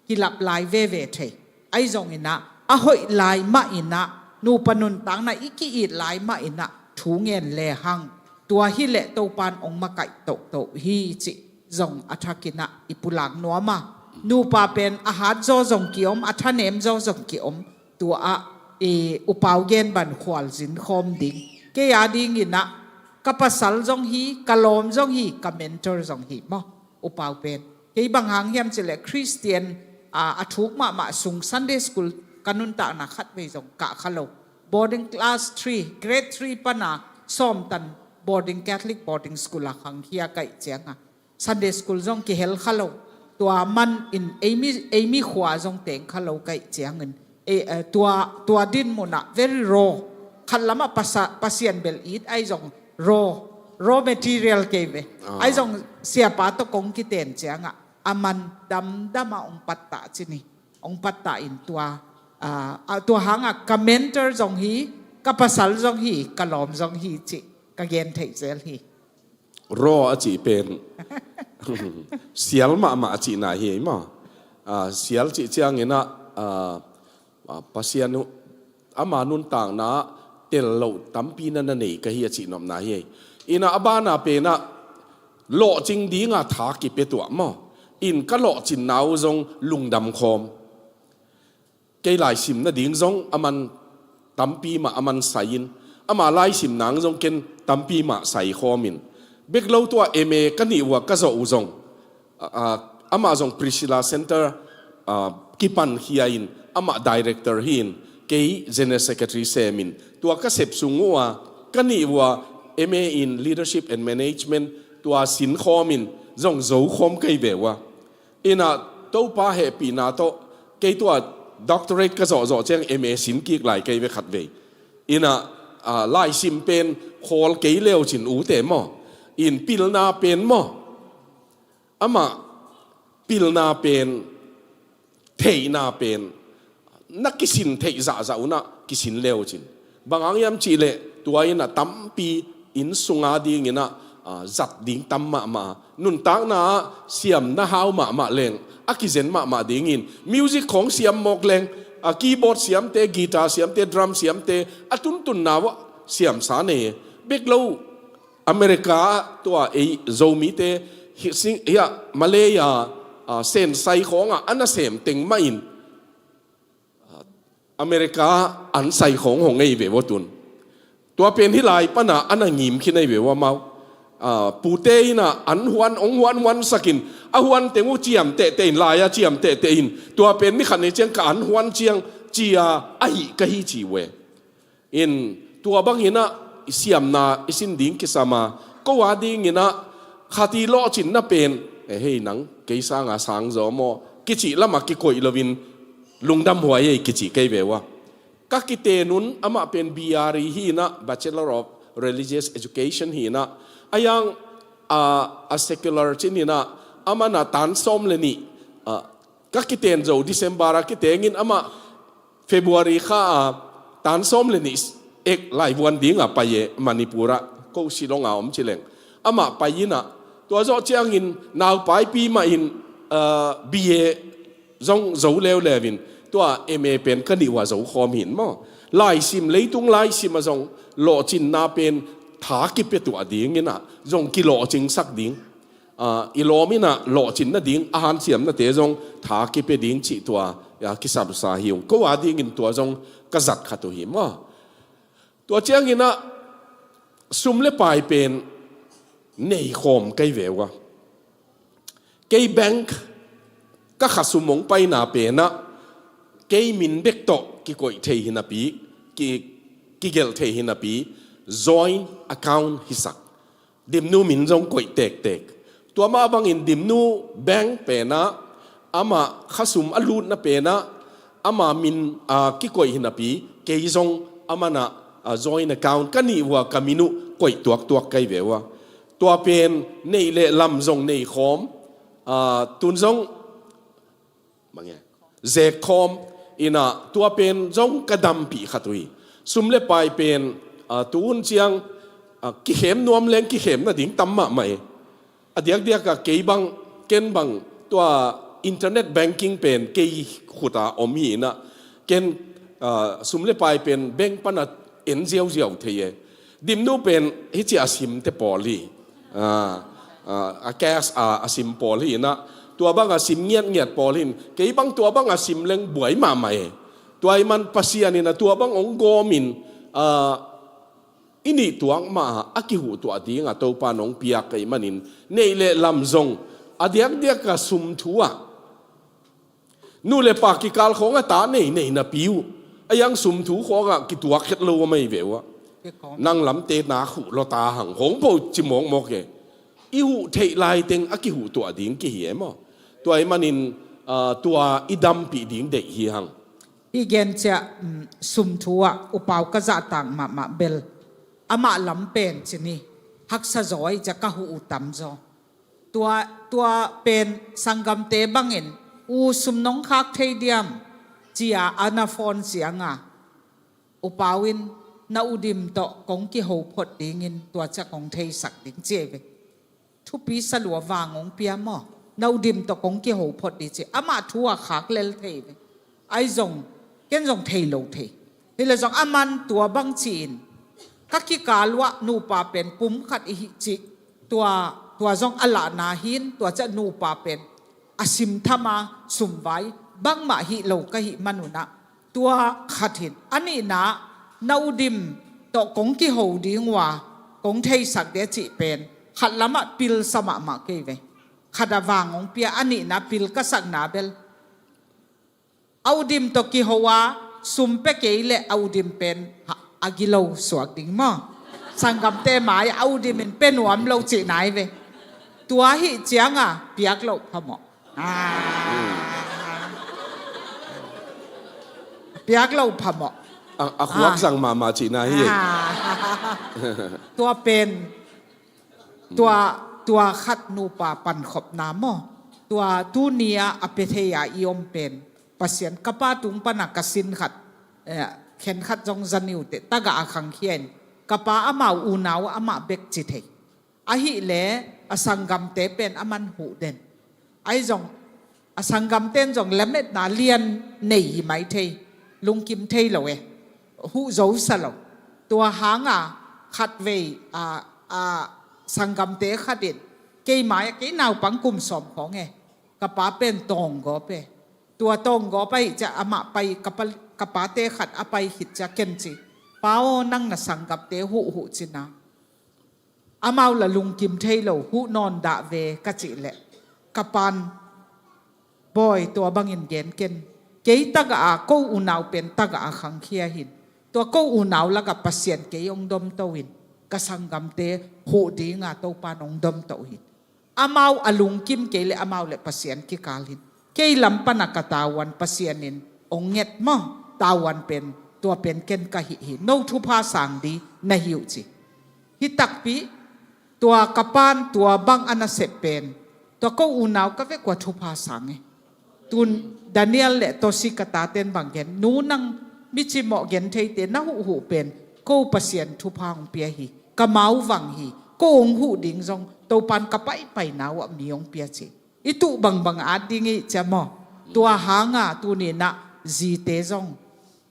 kilap lai veve thei. Ahi zongin ah, a hoih lai mah in ah, nupa nuntakna i ki-it lai mah in ah thu ngen lehang, tua hi leh Topa in hong makaih tohtoh hi cih zong a thakin ah i pulak nuam a. Nupa pen a hat zaw zong ki-om, a thanem zaw zong ki-om. Tua ah, i, U Pau gen bang khualzin khawm ding. Kei adingin ah, ka pasal zong hi, ka lawm zong hi, ka mentor zong hi maw, U Pau pen. Kei bang hang hiam cih leh Christian, aa, a thuk mahmah sung Sunday school ka nuntakna khatvei zong kah kha lo. Boarding class three, grade three pan a sawmtan boarding, Catholic boarding school ah khangkhia ka hih ciang a, Sunday school zong kihel kha lo. Tua man in ei mi, ei mi khua zong teng kha lo ka hih ciangin, eh, eh, tua, tua dinmun ah very raw. Khat lamah pasa-, Pasian bel it, ahi zong raw, raw material kei ve. Ah. Ahi zong siapa tawh kong kiten ciangah, a man damdam ah hong pattah cin hi. Hong pattah in tua, ah, ah, tua hangah ka mentor zong hi, ka pasal zong hi, ka lawm zong hi cih ka gen theih zel hi. Raw a cih pen sial mahmah a cihna hi ei maw? Ah, sial cih ciangin ah, ah, ah, Pasian uh, ama nuntakna ah tel loh tampi na na nei ka hi a cihnopna hi ei. In ah a banah pen ah lawhcing ding a tha kipia tuah maw? In ka lawhcinna uh zong lungdam khawm. Kei laisim nading zong a man tampi mah a man sai in, ama laisim nang zong ken tampi mah sai khawm in. Bek lo tua M A ka nih uh a ka zawh uh zong, ah, ah, amah zong Priscilla Center, ah, kipan khia in, amah director hi in, kei general secretary sem in. Tua ka sep sung uh a ka nih uh a M A in Leadership and Management tua sin khawm in zong zo khawm ka hi ve uh a. In ah Topa hehpihna tawh kei tua doctorate ka zawhzawh ciang M A sin kik lai kei ve khatvei. In ah, ah, laisim pen khawl kei leu cin ute maw? In pilna pen maw? Amah pilna pen, theihna pen na kisin theih zahzah un ah kisin leu cin. Bang hang hiam cih leh tua in ah tampi inn sunga dingin ah, ah, zat ding tam mahmah a, nuntakna ah siam na hau mahmah leng a kizen mahmah dingin music khawng siam mawk leng a keyboard siamte, guitar siamte, drum siamte, a tuntunna uah siamsa nei e. Bek lo America ah tua ei Zomite hi, sing, hiah Malay a, a, Sensai khawngah a nasem teng mahin America an sai khawng hong ei ve ua tun. Tua pen hih lai pana a na ngim khin ei ve ua mau. A, pute in ah an huan, hong huan huan sakin, a huan teng uh ciam tehteh in, lai-a ciam tehteh in. Tua pen ni khat ni ciang ka an huan ciang cia ahi ka hi ci uh e. In tua bangin ah i siamna i sin ding kisam a, ko a dingin ah khat i lawhcinna pen, e hei nang, kei sanga sang zaw maw, kicih lamah kikoih loin lungdam huai ei kicih kei ve ua. Ka kiten un amah pen B R E hi in ah, Bachelor of Religious Education hi in ah, a yang, a, a secular cin in ah, amah na tan sawm le nih, a, ka kiten zo December a kitengin amah February kha a tan sawm le nih ek laivuan dinga pai e Manipur ah, ko Shillong a om ci leng. Amah pai in ah, tua zawh ciangin naupaipi mahin, a, B A zong zo leuleu in, tua M A pen ka nih uh a zo khawm hi in maw. Laisim, leitung laisim ah zong lawhcinna pen tha kipia tuah dingin ah zong kilawhcingsak ding. A, i lawm in ah lawhcin nading a hanciamnate zong tha kipia ding cih tua, a, kisapsa hi ung. Ko a dingin tua zong ka zat khat uh hi maw. Tua ciangin ah sum le pai pen nei khawm kei ve ua. Kei bank ka khasum hong paina pen ah kei min bek tawh kikoih thei hi napi, ki, kigelh thei hi napi, joint account hisak. Dimnu min zong koih tektek. Tua mah bangin Dimnu bank pen ah amah khasum a lutna pen ah ama min, a, kikoih hi napi, kei zong amah na, a, joint account ka nih uh a ka min uh koih tuaktuak kei ve ua. Tua pen neih le lam zong nei khawm, a, tun zong, bang e, zek khawm in ah tua pen zong ka dampih khat uh hi. Sum le pai pen, a, tu hun ciang, a, kikhem nuam leng kikhem nading tam mahmah e. A diakdiak a kei bang, ken bang tua internet banking pen kei khut a om hi in ah, ken, a, sum le pai pen bank pan a en ziauziau thei e. Dimnu pen hih ci a simte pawl hi. A, a, a cash a, a sim pawl hi in ah, tua bang a sim ngiatngiat pawl hi in, kei bang tua bang a sim leng buai mahmah e. Tua ahih man Pasian in ah tua bang hong gawm in, a, i nih tuak mah a kihuhtuah ding a Topa in hong piak ahih manin, neih le lam zong a diakdiak a sum thu ah, nu le pa kikal khawng a ta nei nei napi uh, a yang sum thu khawng ah kituak het lo a mei ve uh ah. Nang lamte nak huh lua ta hang hong po ci mawkmawk e. I huh theih laiteng a kihuhtuah ding kihi e maw. Tua ahih manin, a, tua i dampih ding deih hi hang. Hih gen ciah, um, sum thu ah upau ka zahtak mahmah bel. Amah lam pen ci ni, haksa zaw ahih ciah ka huh uh tam zaw. Tua, tua pen sanggamte bangin, u sum nong khak thei diam, ci a a na phone ciang a, upau in na udim tawh kong kiho phot dingin tua ciah kong theisak ding ci e ve. Thupi sa lua, vang hong pia maw. Na udim tawh kong kiho phot ding ci. Amah thu a khak lel thei ve. Ahi zong, ken zong thei lo thei. Hi le zong aman tua bang ci-in, ka kikal uah nupa pen pum khat i hi ci. Tua, tua zong a lahna hi in, tua ciah nupa pen a sim tham a sum vai bangmah hi lo ka hih man un ah, tua khat hi in. A nihna, na udim tawh kong kiho ding uh a, kong theisak ding a cih pen khat lamah pilsa mahmah kei ve. Khat a vang hong pia, a nihna pil ka sakna bel, a udim tawh kiho a sum pia kei leh a udim pen a, a gilo suak ding maw. Sanggamte mai a udim in pia nuam lo cihna hi ve. Tua ahih ciang a piak loh phamawh. Ah. Piak loh phamawh. A, a khuak zang mahmah cihna hi. Ah. Tua pen, tua, tua khat nupa pankhopna maw. Tua tuni a a pia thei a i om pen, Pasian, ka pa tung pana ka sin khat, eh, khen khat zong za ni uh teh, tagah a khangkhia in, ka pa amau unau amah bek ci thei. Ahih leh a sanggamte pen aman huh den. Ahi zong, a sanggamte in zong lametna lian nei hi mai thei. Lungkim thei lo e, huh zo sa lo. Tua hanga khatvei a, a, sanggamte khat in kei mai-ah, kei naupang kum sawm khawng e, ka pa pen tawnggawp e. Tua tawnggawp ahih ciang amah pai, ka pa, ka pate khat a pai khit ciang ken ci, "Pa aw, nang na sanggamte huh huh," cin a, amau la lungkim thei lo, huh nawn dah ve ka cih leh, ka pan, "Bawi, tua bangin gen ken. Kei tagah a, ko unau pen tagah a khangkhia hi in, tua ko unau lakah Pasian kei hong domto in, ka sanggamte huh dinga Topan hong domto hi in." Amau a lungkim kei leh amau le Pasian kikal hi in, "Kei lam pana ka tavuan Pasian in hong nget maw, tavuan pen, tua pen ken ka hih hi, no thupha sang di na hi uh," ci. Hi takpi, tua ka pan tua bang a nasep pen, tua ko unau ka vek ua thupha sang e. Tun Daniel le Tosi ka taten bang gen, "Nu, nang mi cimawh gen theite na huhhuh pen, ko Pasian thupha hong pia hi, ka mau vang hi, ko hong huh ding zong Topan ka paipaina uah mi hong pia," ci. I tuh bangbang at ding i cih maw. Tua hanga tuninah zite zong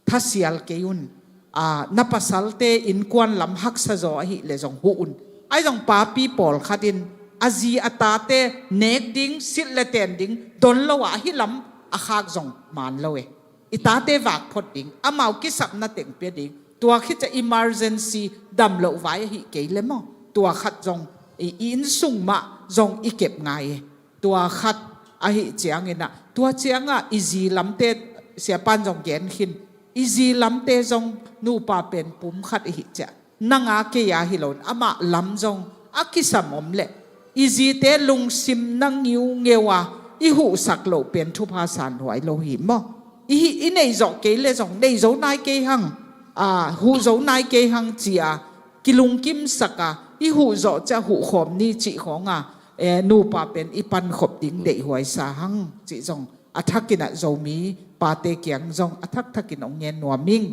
thasial kei un. A, na pasalte innkuan lam haksa zaw ahih leh zong huh un. Ahi zong papi pawlkhat in a zi a tate nek ding, silh le ten ding don lo a, ahi lam a khak zong man lo e. I tate vak phot ding, amau kisapna teng pia ding. Tua khit ciang emergency dam loh vai ahih kei le maw, tua khat zong i, i inn sung mah zong i kep ngai e. Tua khat ahih ciangin ah, tua ciangah i zi lamte, siapan zong gen khin, i zi lamte zong nupa pen pum khat i hih ciang, nang a kei a hi lo in, amah lam zong a kisam om leh i zite lungsim na ngiungeu a i huhsak loh pen thupha sanhuai lo hi maw. I hih, i neih zawh kei le zong, neih zo nai kei hang, a, huh zo nai kei hang ci a kilungkimsak a, i huh zawh ciang huh khawm ni cih khawng a, e, nupa pen i pankhop ding deihhuai sa hang cih zong a thakin ah Zomi pate kiang zong a thakthak in hong ngen nuam ing.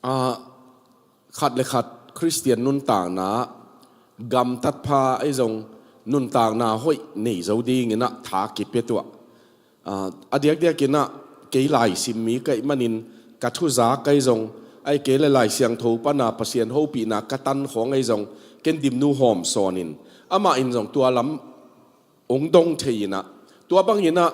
A, khat le khat Khristian nuntakna, gamtat pha ahi zong nuntakna hoih nei zo dingin ah tha kipia tuah. A, a diakdiakin ah kei laisim mi ka hih manin ka thuzak ahi zong, ahih kei le Lai Siangtho pana Pasian hopihna ka tan khawng ahi zong, ken Dimnu Hawm Sawn in, amah in zong tua lam hong dong thei in ah, tua bangin ah,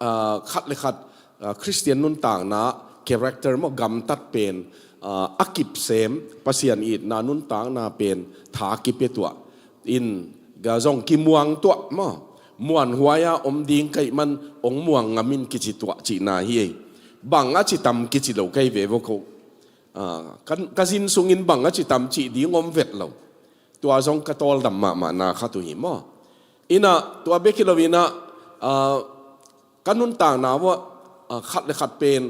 a, khat le khat, a, Khristian nuntakna character maw, gamtat pen, a, a kipsem, Pasian itna nuntakna pen tha kipia tuah in, ga zong kimuang tuah maw, muanhuai a om ding ka hih man hong muang ngam in kici tuah cihna hi ei. Bang a ci tam kici lo ka hi ve vo ko. A, ka, ka zin sungin bang a ci tam cih ding om vet lo. Tua zong ka tawldam mahmahna khat uh hi maw. In ah tua bek hi lo in ah, a, ka nuntakna uah, a, khat le khat pen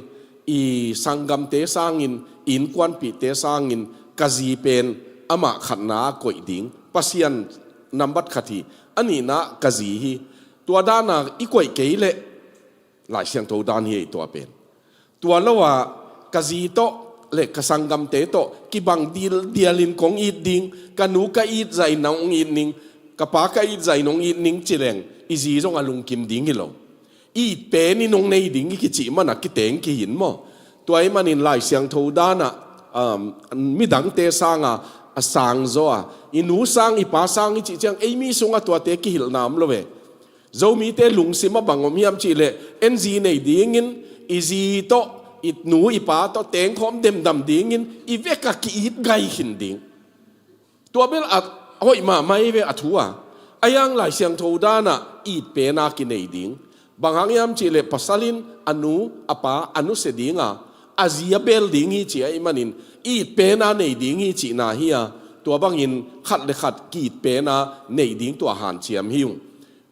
i sanggamte sangin, i innkuanpihte sangin ka zi pen amah khatna a koih ding, Pasian nambat khat hi. A nihna ka zi hi. Tua dana i koih kei leh Lai Siangtho dan hi ei tua pen. Tua lo a ka zi tawh le ka sanggamte tawh kibang dildialin kong it ding, ka nu ka it zahin nong it ning, ka pa ka it zahin nong it ning ci leng, i zi zong a lungkim ding hi lo. It penin hong nei ding i kicih mana kiteng kihin maw. Tua ahih manin Lai Siangtho dana, um, midangte sanga a sang zaw a, i nu sang, i pa sang i cih ciang, ei mi sungah tuate kihilhna om lo ve. Zomite lungsim a bang om hiam cih leh, en zi nei dingin, i zi tawh, i nu i pa tawh tengkhawm demdam dingin, i vek a ki-it gai khin ding. Tua bel a hoih mahmah hi ve a thu a. A hiang Lai Siangtho dana it pena kinei ding. Bang hang hiam cih leh pasal in a nu, a pa, a nusia dinga, a zi a bel ding hi ci ahih manin, it pena nei ding hi cihna hi a, tua bangin khat le khat ki-it pena nei ding tua hanciam hi ung.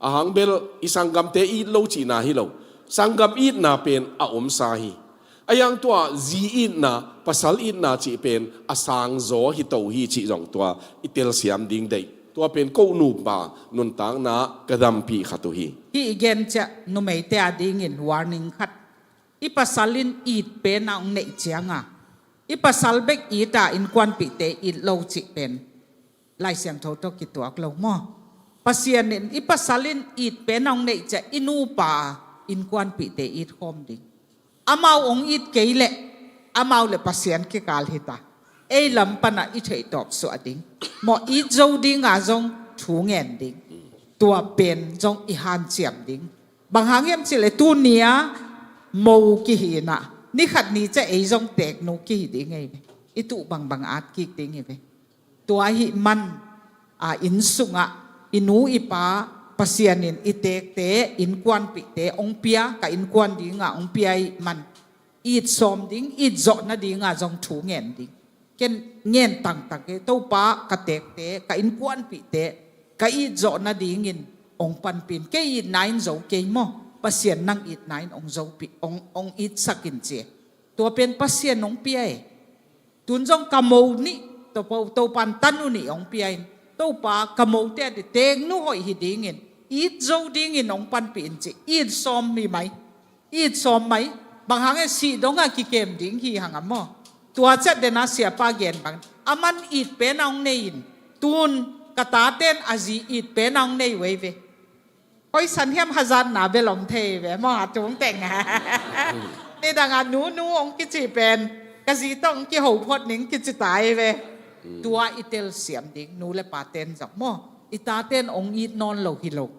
Ahang bel i sanggamte it lo cihna hi lo. Sanggam itna pen a omsa hi. A hiang tua zi itna, pasal itna cih pen a sangzaw hi to hi cih zong tua i telsiam ding deih. Tua pen ko nupa nuntakna ka dampih khat uh hi. Hih i gen ciang numeite a dingin warning khat. I pasal in it pena hong neih cianga, i pasal bek it a innkuanpihte it lo cih pen Lai Siangtho tawh kituak lo maw. Pasian in i pasal in it pena hong neih ciang i nupa innkuanpihte it khawm ding. Amau hong it kei leh amau le Pasian kikal hita. Ei lam pana i theihtawp suah ding, maw, it zo dinga zong thu ngen ding. Tua pen zong i hanciam ding. Bang hang hiam cihleh tunia mo kihi inah, ni khat ni ciah ei zong teeknu kihi ding ei ve. I tuh bangbang at kik ding hi ve. Tua ahih man, a, inn sungah i nu i pa, Pasian in i teekte, innkuanpihte hong pia, ka innkuan dingah hong pia ahih man, it sawm ding, it zawh nadinga zong thu ngen ding. Ken ngen tangtang ke, Topa, ka teekte, ka innkuanpihte ka it zawh nadingin hong panpih in. Kei itna in zo kei maw, Pasian nang itna in hong zopih, hong, hong itsak in ci. Tua pen Pasian hong pia e. Tun zong ka mo nih, Topa, Topan tanu nih hong pia in, Topa, ka mote a di teeknu hoih hi dingin, it zo dingin hong panpih in ci. It sawm hi mai. It sawm mai. Bang hang e, sih dongah kikem ding hi hang a maw. Tua ciat dena siapa gen bang, aman it pen a hong nei in, tun ka taten a zi it pen a hong nei vei ve. Hoih san hiam, hazatna bel om thei ve maw, a tung teng. Nidangah nunu hong kici pen, ka zi tawh hong kiho phot ning kici ta hi ve. Tua i telsiam ding, nu le paten zong maw. I taten hong it nawn lo hi lo.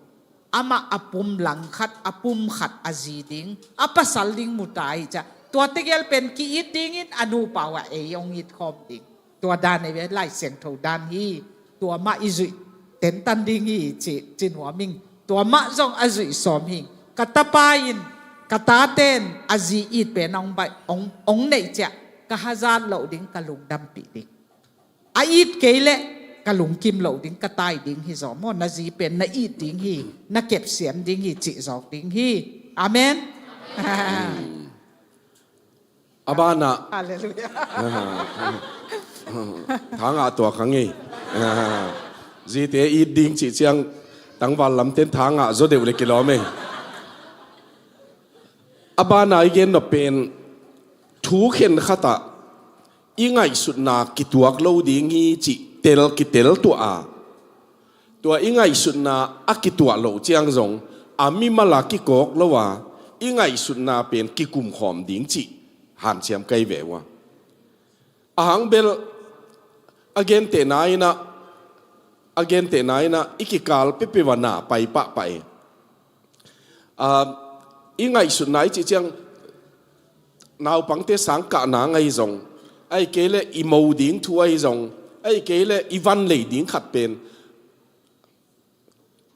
Amah a pum langkhat, a pum khat a zi ding, a pasal ding mu ta hi ciah. Tua tegel pen ki-it dingin a nupa uh a ei hong it khawm ding. Tua dan ei ve, Lai Siangtho dan hi. Tua mah i zuih tentan ding hi ci, ci nuam ing. Tua mah zong a zuih sawm hi. Ka tapa in, ka taten a zi it pen hong baih, hong, hong neih ciah, ka hazat loh ding, ka lungdampih ding. A it kei leh ka lungkim loh ding, ka tai ding hi zaw maw. Na zi pen na it ding hi, na kepsiam ding hi, cih zawk ding hi. Amen. A banah, Halleluiah. Thangah tuak hang ei. Zite it ding cih ciang tangval lamten thangah zaw deuh le kilawm ei. A banah i gen nop pen thu khenkhatah i ngaihsutna kituak lo ding hi cih tel kitel tuah a, tua i ngaihsutna a kituah loh ciang zong a mimal a kikawk lo a, i ngaihsutna pen kikumkhawm ding cih hanciam kai ve uh a. A hang bel a gentehna inah, a gentehna inah i kikal peuhpeuh a na pai pahpah e. A, i ngaihsutna i cih ciang, naupangte sang kahna ahi zong, ahih kei leh i mo ding thu ahi zong, ahih kei leh i van lei ding khat pen,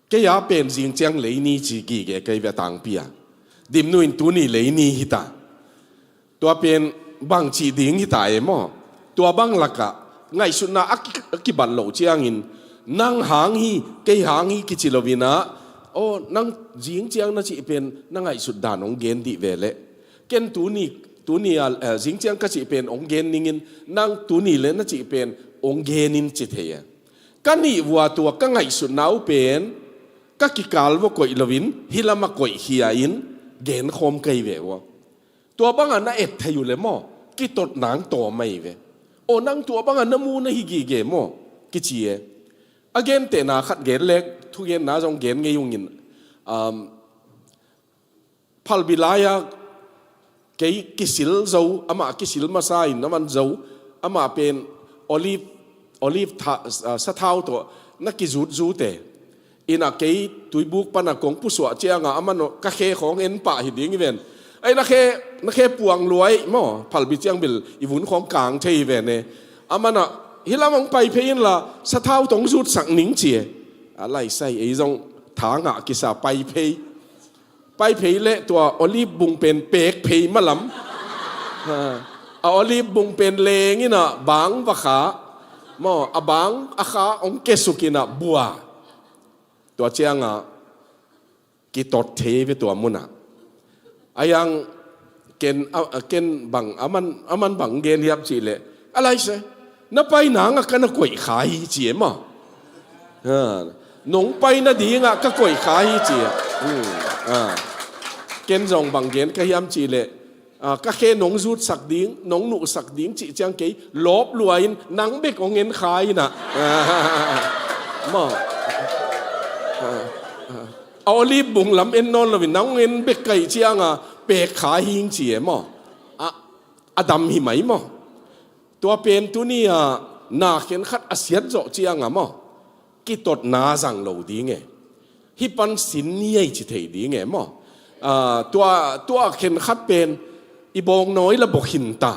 kei a pen zing ciang lei ni ci gige kei ve, a tangpi a. Dimnu in tuni lei ni hi ta. Tua pen bang cih ding hi ta e maw? Tua bang lakah ngaihsutna a ki, a kibat loh ciangin, nang hang hi, kei hang hi kici lo inah, aw, nang zing ciang na cih pen na ngaihsut dan hong gen dih ve leh. Ken tuni, tuni a, eh, zing ciang ka cih pen hong gen ningin, nang tuni le na cih pen hong gen in ci thei a. Ka nih vua tua ka ngaihsutna uh pen ka kikal vua koih loin, hih lamah koih khia in genkhawm kei ve ua. Tua bangah na et thei uh le maw, kitot nang tawm ahi ve. Aw, nang tua bangah na mu na hi gige maw, kici e. A gentehna khat gen lek, thugenna zong gen ngei ungin, um, phalbi lai-a kei kisil zo, amah kisil masa in a man zo, amah pen olive, olive tha, ah, sathau tawh na kizutzute. Inah kei tuibuk pana kong pusuah cianga a man ka khe khawng en pah hi ding hi ven. Ai, na khe, na khe puang luai maw, phalbi ciang bil i vun khawng kang thei hi ven e. A manah, hih lam hong pai phei inla, sathau tawh hong zutsak ning ci e. A laisai ei zong thangah kisa pai phei. Pai phei leh tua olive bung pen pek phei malam. Ha. A olive bung pen leng inah bang va kha. Maw, a bang a kha hong kesuk inah bua. Tua ciangah kitot thei ve tua munah. A yang ken, a, a ken bang, a man, a man bang gen hiam cih leh, a laise, na pai nangah ka na koih kha hi ci e maw. Ha, nong pai nadingah ka koih kha hi ci a. Hmm, ah. Ken zong bang gen ka hiam cih leh, ah, ka khe nong zutsak ding, nong nuhsak ding cih ciang kei lawp lua in nang bek hong en kha inah. Maw. Ah, ah. A olive bung lam en nawn loin nang en bek ka hih cianga pek kha hing ci e maw? A, a dam hi mai maw? Tua pen tuni-a na khenkhat a siat zawh cianga maw, kitotna zang lo ding e. Hih pan sin ni ei ci thei ding e maw? Ah, tua, tua khenkhat pen i bawngnawi la bawk hin ta.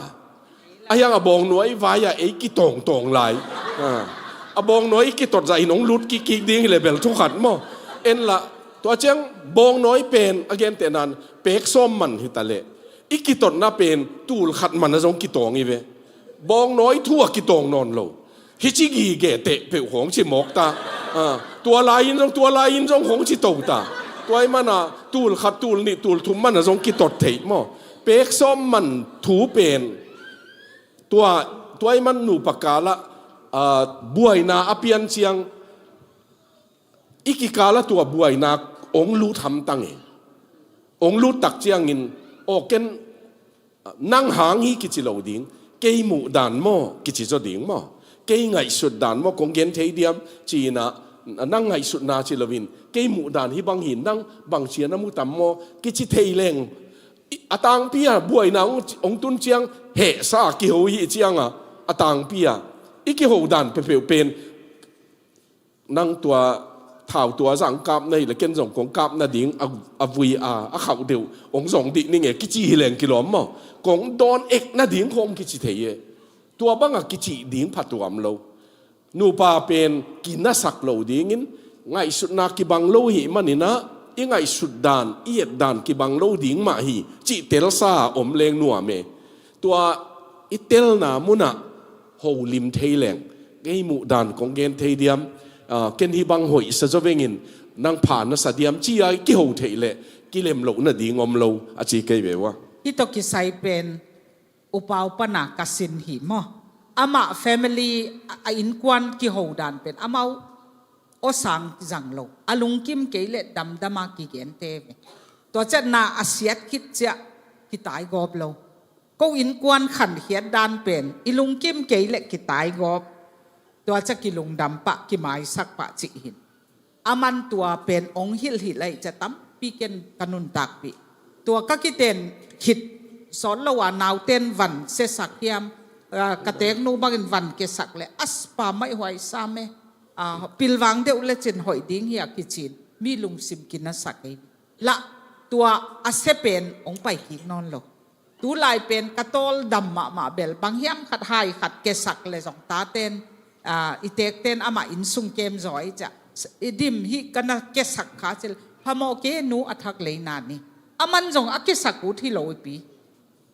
A hiang a bawngnawi vai-ah ei kitawngtawng lai. Ah, a bawngnawi i kitot zah in hong lut kikkik ding hi le bel thu khat maw? En lah, tua ciang bawngnawi pen a gentehna-in pek sawm man hi ta leh, i kitotna pen tul khat man a zong kitawng hi ve. Bawngnawi thu a kitawng nawn lo. Hih ci gige teh peuh khawng ci mawk ta. Ah, tua lai-in zong, tua lai-in zong khawng ci to ta. Tua ahih mana tul khat, tul nih, tul thum mana zong kitot thei maw? Pek sawm man thu pen. Tua, tua ahih man nupa kalah, ah, buaina a pian ciang, i kikalah tua buaina hong lut hamtang e. Hong lut tak ciangin, aw ken, nang hang hi kici lo ding, kei muhdan maw kici zaw ding maw? Kei ngaihsutdan maw kong gen thei diam? Ci-in ah, nang ngaihsutna ci loin, kei muhdan hih bang hi, nang bang ci-a na mu tam maw kici thei leng, i, a tangpi-a buaina hong, hong tun ciang hehsa kiho hi cianga, a tangpi-a i kihodan peuhpeuh pen, nang tua thau tua zah hong kap na hi le ken zong kong kap nading a, a vui a, a khauh deuh hong zong dih ning e kici hi leng kilawm maw? Kong dawn ek nading khawng kici thei e. Tua banga kicih ding phatuam lo. Nupa pen kinasak lo dingin, ngaihsutna kibang lo hi manin ah, i ngaihsutdan, i etdan kibang lo ding mah hi cih telsa om leng nuam e. Tua i telna munah holim thei leng, kei muhdan kong gen thei diam? Ah, ken hih bang hoihsa zaw vengin, nang pha na sa diam ci-a i kiho theih leh kilem loh nading om lo a ci kei ve ua. Hih tawh kisai pen Upau pana ka sin hi maw? Amah family, a, a innkuan kihodan pen amau awsang zang lo, a lungkim kei leh damdama kigente ve. Tua ciah na a siat khit ciah kitai gawp lo. Ko innkuan khankhiat dan pen i lungkim kei leh kitai gawp. Tua ciah kilungdam pah, kimaisak pah cih hin. Aman tua pen ong hilhhilh ahih ciah tampi ken ka nuntakpih. Tua ka kiten khit sawt lo a, nauten van siasak hiam, ah, ka teeknu bangin van kiasak leh, as pa maih huai sam e, ah, pilvang deuh lecin hoih ding hi a kicin, mi lungsim kinasak ei. Lah tua a sia pen ong pai kik nawn lo. Tulai pen ka tawldam mahmah bel, bang hiam khat hai khat kiasak leh zong taten, ah, i teekten amah inn sung kem zaw ahih ciah, i dim hih ka na kiasak kha cil, phamawh kei nu, a thak lei na ni. Aman zong a kiasak ut hi lo ipi.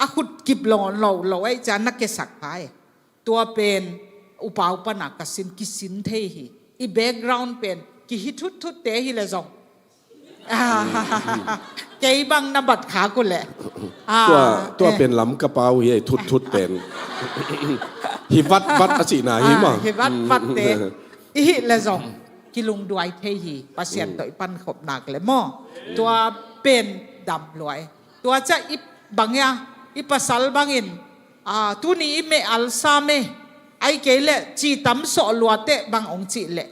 A khut kip lo, lo, lo ahih ciah na kiasak kha e. Tua pen upau pana ka sin, kisin thei hi. I background pen kihi thuthutte hi leh zong, ah, kei bang na bat kha ku leh. Ah, tua, tua eh, pen lam ka pau hi, thutthut pen. Hi vatvat a cihna hi, ah, maw? Hi vatvatte. Mm. I hih leh zong kilungduai thei hi. Pasian, mm, tawh i pankhop nak leh maw? Tua pen dam luai. Tua ciah i bang ia, i pasal bangin, ah, tuni i meh al sam e, ahih kei leh ci tam sawh lua teh bang ong cih leh,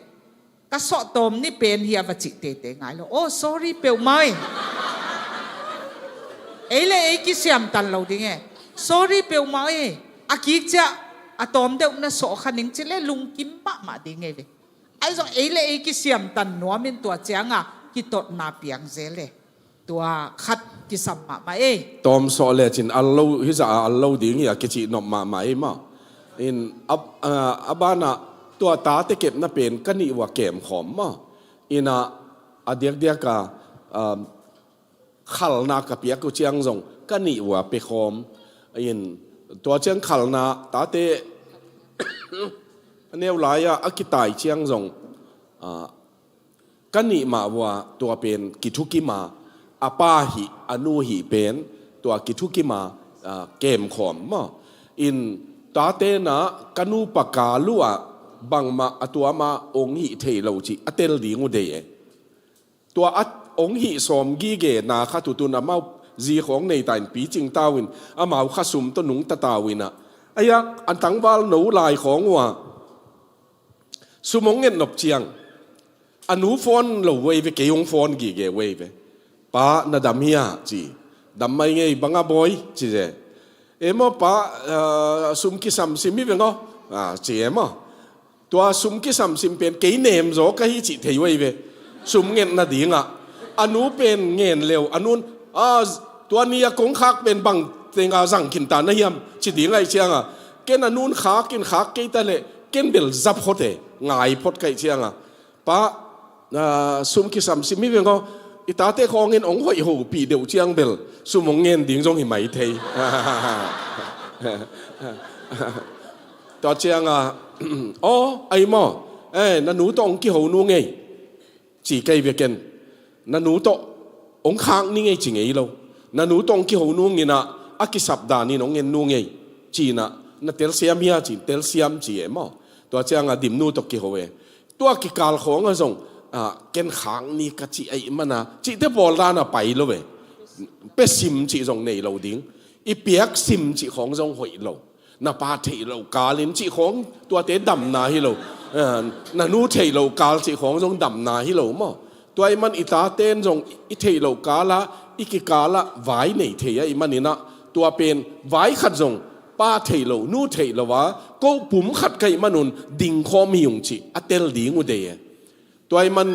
ka sawh tawm ni pen hi a va cih teitei ngai lo. Oh, sorry peuhmah e. Ei leh ei kisiam tan lo ding e. Sorry peuhmah e. A kik ciah a tawm deuh na sawh kha ning ci leh lungkim mahmah ding e ve. Ahi zong ei leh ei kisiam tan nuamin tua cianga kitotna piang zel e. Tua khat kisam mahmah ei. Tawm sawh lecin al lo, hizah a al lo ding hi a kicih nop mahmah ei maw? In a, a, a banah tua tate kepna pen ka nih uh a kemkhawm maw? In a, a diakdiaka, um, khalna ka piak uh ciang zong ka nih uh a pekhawm. In tua ciang khalna tate a neu lai-a a kitai ciang zong, ah, ka nih mah uh a tua pen kithukima, a pa hih, a nu hih pen tua kithukima, ah, kemkhawm maw? In tate na ka nupa kal uh a bangmah a tuama ong hih thei lo cih a tel ding uh dei e. Tua a ong hih sawm gige na khat uh tun amau zi khawng nei ta in picing ta uh in, amau khasum tawh nungta ta uh in a. Ahi a, a tangval no lai khawng uh a sum ong nget nop ciang, A nu phone lo vei ve, kei hong phone gige vei ve. Pa, na dam hia? Ci. Dam mai ngei, bang a bawi? Ci ze. E maw pa, ah, sum kisam sim hi veng aw. Ah, ci e maw. Tua sum kisam sim pen kei nem zaw ka hi cih thei vei ve. Sum ngen nadingah a nu pen ngen leu, a nun, ah, tua ni a kong khak pen bang tenga zang khin ta na hiam? Ci ding ahih cianga, ken a nun khak in khak kei ta leh ken bel zap phot e, ngai phot ka hih cianga, pa, ah, sum kisam sim hi veng aw. I tate khawngin hong hoih hopih deuh ciang bel sum hong ngen ding zong hi mai thei. Tua cianga, aw, ai maw, eh, na nu tawh hong kiho nu ngei, ci kei ve ken. Na nu tawh hong khak ni ngei ci ngei lo. Na nu tawh hong kiho nu nginah a kisap danin hong ngen nu ngei, cinah, na telsiam hia? Ci, telsiam ci e maw. Tua cianga dim nu tawh kiho e. Tua kikal khawngah zong, ah, ken khak ni ka cih ahih mana cihte pawl dana pai lo ve. Pe sim cih zong nei lo ding. I piak sim cih khawng zong hoih lo. Na pa theih lo kalin cih khawng tuate damna hi lo. Ah, na nu theih lo kal cih khawng zong damna hi lo maw. Tua ahih man i taten zong i theih lo kalah, i kikalah vai nei thei ahih maninah, tua pen vai khat zong pa theih lo, nu theih lo a, ko pum khat ka hih manun dingkhawm hi ung cih a tel ding uh dei e. Tua ahih man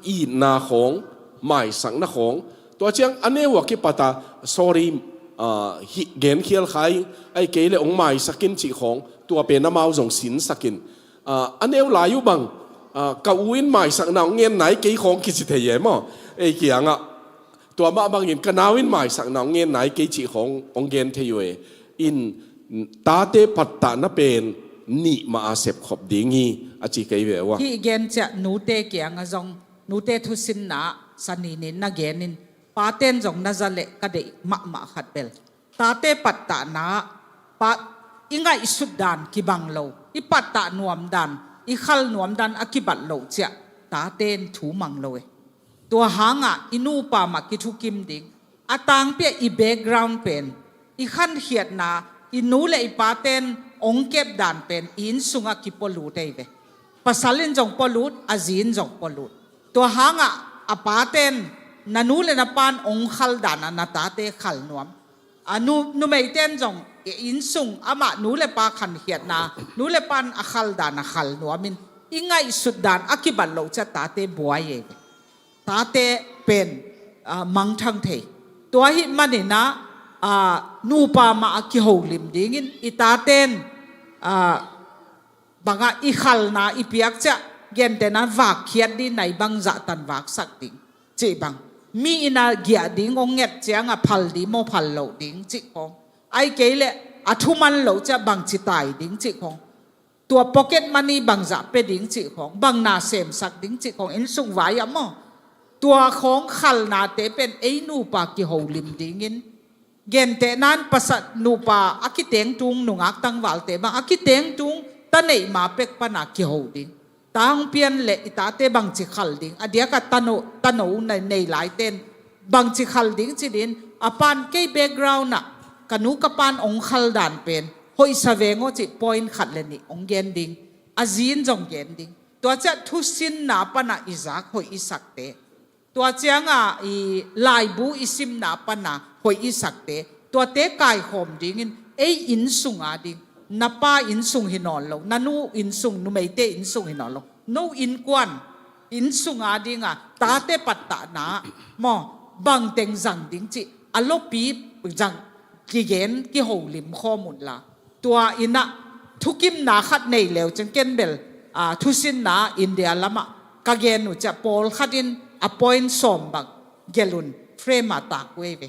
itna khawng, maisakna khawng, tua ciang a neu a kipata, sorry, ah, hi, genkhial kha ing, ahih kei leh hong maisak in cih khawng, tua pen amau zong sinsak in. Ah, a neu lai uh bang, ah, ka u in maisakna hong ngen nai kei khawng kici thei e maw. Ei kiangah, tua mah bangin ka nau in maisakna hong ngen nai kei cih khawng hong gen thei uh e. In, tate pattahna pen nih mah a sepkhop ding hi, a ci kei ve uh a. Hih gen ciah nute kiangah zong, nute thusinna saninin na genin, paten zong na za leh ka deih mahmah khat bel, tate pattahna, pa, i ngaihsut dan kibang lo, i pattah nuam dan, i khal nuam dan a kibat loh ciah taten thu mang lo e. Tua hangah i nupa mah kithukim ding, a tangpi ah i background pen, i khankhiatna, i nu le i paten hong kep dan pen i inn sungah kipualut ei ve. Pasal in zong pualut, a zi in zong pualut. Tua hangah a paten, na nu le na pan hong khal danah na tate khal nuam. A nu, numeiten zong i inn sung amah nu le pa khankhiatna, nu le pan a khal dan a khal nuamin, i ngaihsut dan a kibat loh ciah tate buai e. Tate pen, ah, mangthang thei. Tua ahih maninah, ah, nupa mah a kiholim dingin i taten, ah, bangah i khalna i piak ciah, gentehna vakkhiat ding, nai bangzah tan vaksak ding cih bang. Mi in a giah ding hong nget ciangah phal ding maw, phal loh ding cih khawng. Ahih kei leh a thuman loh ciah bangci tai ding cih khawng. Tua pocket money bangzah pia ding cih khawng, bang na semsak ding cih khawng, inn sung vai ah maw. Tua khawng khalnate pen ei nupa kiholim dingin, gentehna in pasal nupa a kitengtung, nungak tangvalte bang a kitengtung, ta neih ma pek pana kiho ding. Ta hong pian leh i tate bangci khal ding, a diakah tano, tano na nei laiten bangci khal ding ci dingin, a pan kei background ah ka nu ka pan hong khal dan pen hoihsa veng aw cih point khat le nih hong gen ding, a zi in zong gen ding. Tua ciah thusinna pana i zak hoih i sakte, tua cianga i laibu i simna pana hoih i sakte, tuate kaikhawm dingin ei inn sunga ding, na pa inn sung hi nawn lo, na nu inn sung, numeite inn sung hi nawn lo, no innkuan inn sunga dinga tate pattahna maw, bangteng zang ding cih a lopi zang kigen kiholim khawm unla. Tua innah thukimna khat nei leu ciang ken bel, ah, thusinna India lamah ka gen uh ciah pawlkhat in a point sawm bang gelh un, frame ah tak uh ei ve.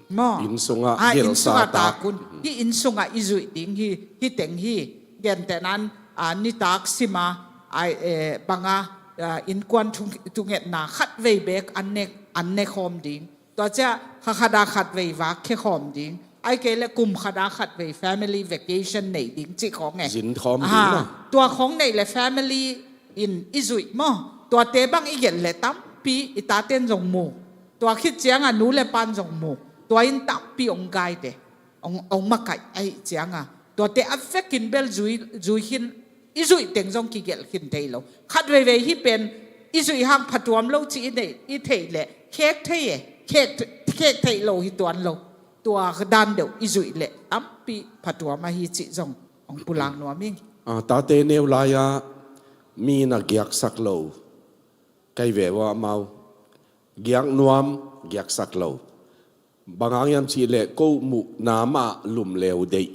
Maw? Inn sungah, ah, gelhsa inn sungah tak un. Hih inn sungah i zuih ding hi, hih teng hi. Gentehna in, ah, nitak sima, ah, eh, banga, ah, innkuan thu, thungetna khat vei bek an ne, an ne khawm ding. Tua ciah kha khat a khat vei vak khia khawm ding. Ahih kei leh kum khat a khat vei family vacation nei ding cih khawng e. Zin khawm ding maw. Tua khawng neih leh family in i zuih maw. Tuate bang i gelh leh tampi i taten zong mu. Tua khit cianga nu le pan zong mu. Tua in tampi hong guide e. Hong, hong makaih ahih cianga, tuate a vekin bel zui, zui khin, i zuih teng zong kigelh khin thei lo. Khat veivei hih pen I zuih hang phatuam lo cih i theih leh khek thei e, khek theih lo hi tuan lo. Tua dan deuh i zuih leh tampi phatuam ahi cih zong hong pulak nuam ing. Tate neu lai-ah mi na giaksak lo kai ve ua amau. Giak nuam, giaksak lo. Bang hang hiam cih leh ko muhna mah lum leu deih.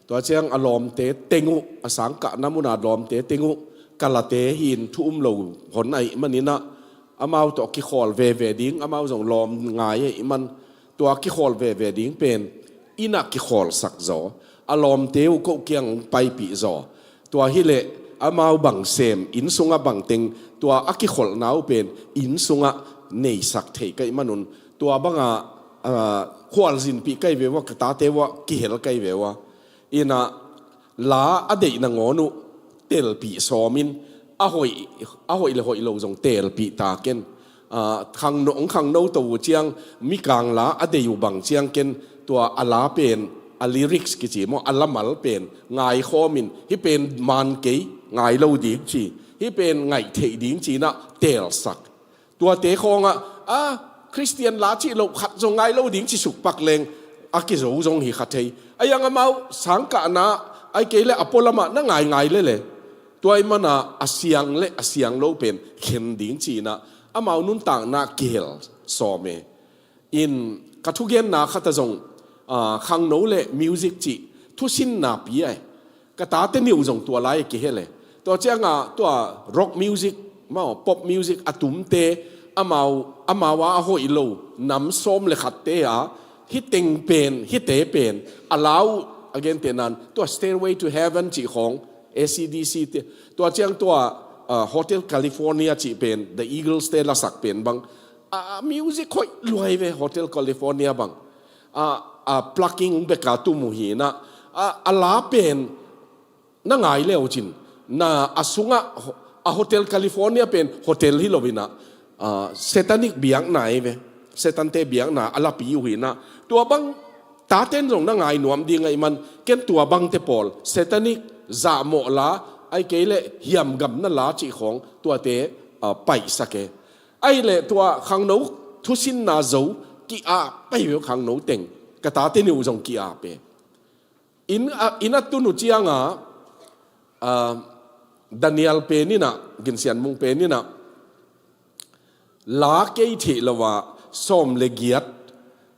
Tua ciang a lawmte teng uh, a sangkahna muna lawmte teng uh kalate hi-in thu um lo hon ahih maninah amau tawh kikhawl veve ding, amau zong lawm ngai ahih man tua kikhawl veve ding pen innah kikhawlsak zaw, a lawmte uh ko kiang paipih zaw. Tua hileh amau bang sem, inn sungah bang teng, tua a kikholhna uh pen inn sungah neisak thei ka hih manun tua banga khualzinpih ka hi ve ua, ka tate uah kihel ka hi ve ua. Innah la a deih nangawn uh telpih sawmin a hoih, a hoih le hoih lo zong telpih ta ken. Khangno, hong khangno to uh ciang mikang la a deih uh bang ciang ken tua a la pen, a lyrics kici maw, a lamal pen ngaikhawmin hih pen man kei, ngai lo ding ci, hih pen ngaih theih ding ci-inah telsak. Tuate khawngah a Khristian la cih loh khat zong ngai lo ding ci sukpak leng a kizo zong hi kha thei. A iang amau sangkahna ai kei le a pualamah na ngaingai lele. Tua ih mana a siang le a siang lo pen khen ding ci-inah amau nuntakna kihel sawm e. In ka thugenna khatah zong khangno le music cih thusinna pi ai. Ka tate nih uh zong tua lai a kihel e. Tua cianga tua rock music maw, pop music a tumte amau, amau a a hoih lo nam sawm le khatte a hih teng pen, hihte pen a la uh a gentehnan tua Stairway to Heaven cih khawng, A C D C te, tua ciang tua Hotel California cih pen, The Eagles te lasak pen bang a music hoih luai ve, Hotel California bang a plucking beka tum uh hinah a la pen na ngai leu cin na a sungah a Hotel California pen hotel hi loinah satanic biakna hi ve, Satan te biakna a lapi uh hinah tua bang taten zong na ngai nuam ding ahih man ken tua bangte pawl satanic zahmawh la ai kei le hiamgamna la cih khawng tuate paihsak e. Ahih leh tua khangno thusinna zo ki-ap pai ve uh khangno teng. Ka tate nih uh zong ki-ap e. Inn a, inn a tun uh cianga Daniel pen innah, Gin Sian Mung pen innah la kei theih lo a sawm le giat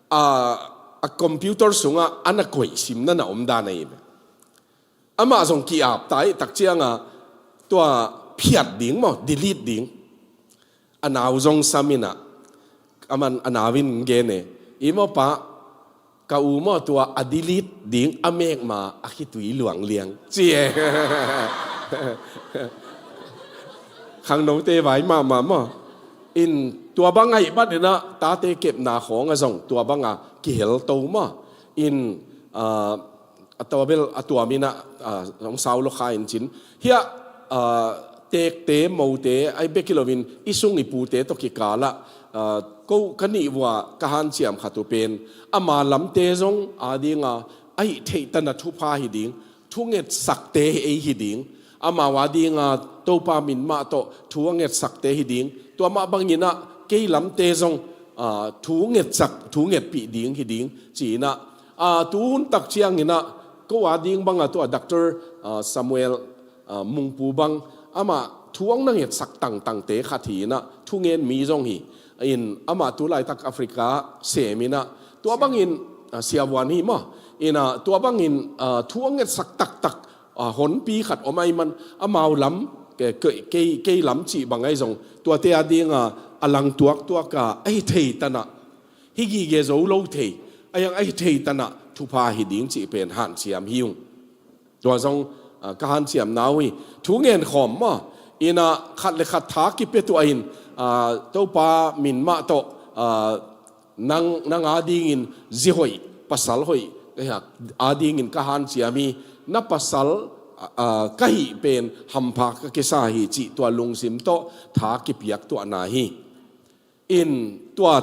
a computer sungah a na koih simna na omdan ahi ve. Amah zong ki-ap ta ih tak cianga tua phiat ding maw, delete ding. A nau zong sam innah aman a nau in gen e, i maw pa, ka u maw tua a delete ding a mekma a khitui luangliang ci e. Khangnote vai mahmah maw. In tua bang ahih maninah tate kepna khawng a zong tua banga kihel to maw. In a tua bel a tua minah hong sau lo kha in cin hiah tekte mote ai bek hi loin i sung i pute tawh kikalah ko ka nih vua ka hanciam khat uh pen ama lamte zong adinga a hih theih tanah thupha hi ding, thungetsakte ei hi ding, amau adinga Topa min mah tawh thu a ngetsakte hi ding. Tua mah banginah kei lamte zong thu ngetsak, thu ngetpih ding hi ding ci-inah tu hun tak cianginah ko ading banga tua Doctor Samuel Mungpu bang amah thu hong na ngetsak tangtangte khat hi-inah thungen mi zong hi. In amah tu laitak Africa seminah tua bangin siavuan hi maw. Innah tua bangin thu hong ngetsak taktak honpi khat om ahi man amau lam kei, kei, kei lam cih bang ahi zong tuate adinga a lang tuaktuaka a hi thei tanah hi gige zo lo thei a hiang a hi thei tanah thupha hi ding cih pen hanciam hi ung. Tua zong ka hanciamna uh hi. Thu ngen khawm maw. Innah khat le khat tha kipia tuah in Topa min mah tawh nang, nang adingin zi hoih, pasal hoih adingin ka hanciam hi. Na pasal ka hih pen hampha ka kisa hi cih tua lungsim tawh tha kipiak tuahna hi. In tua,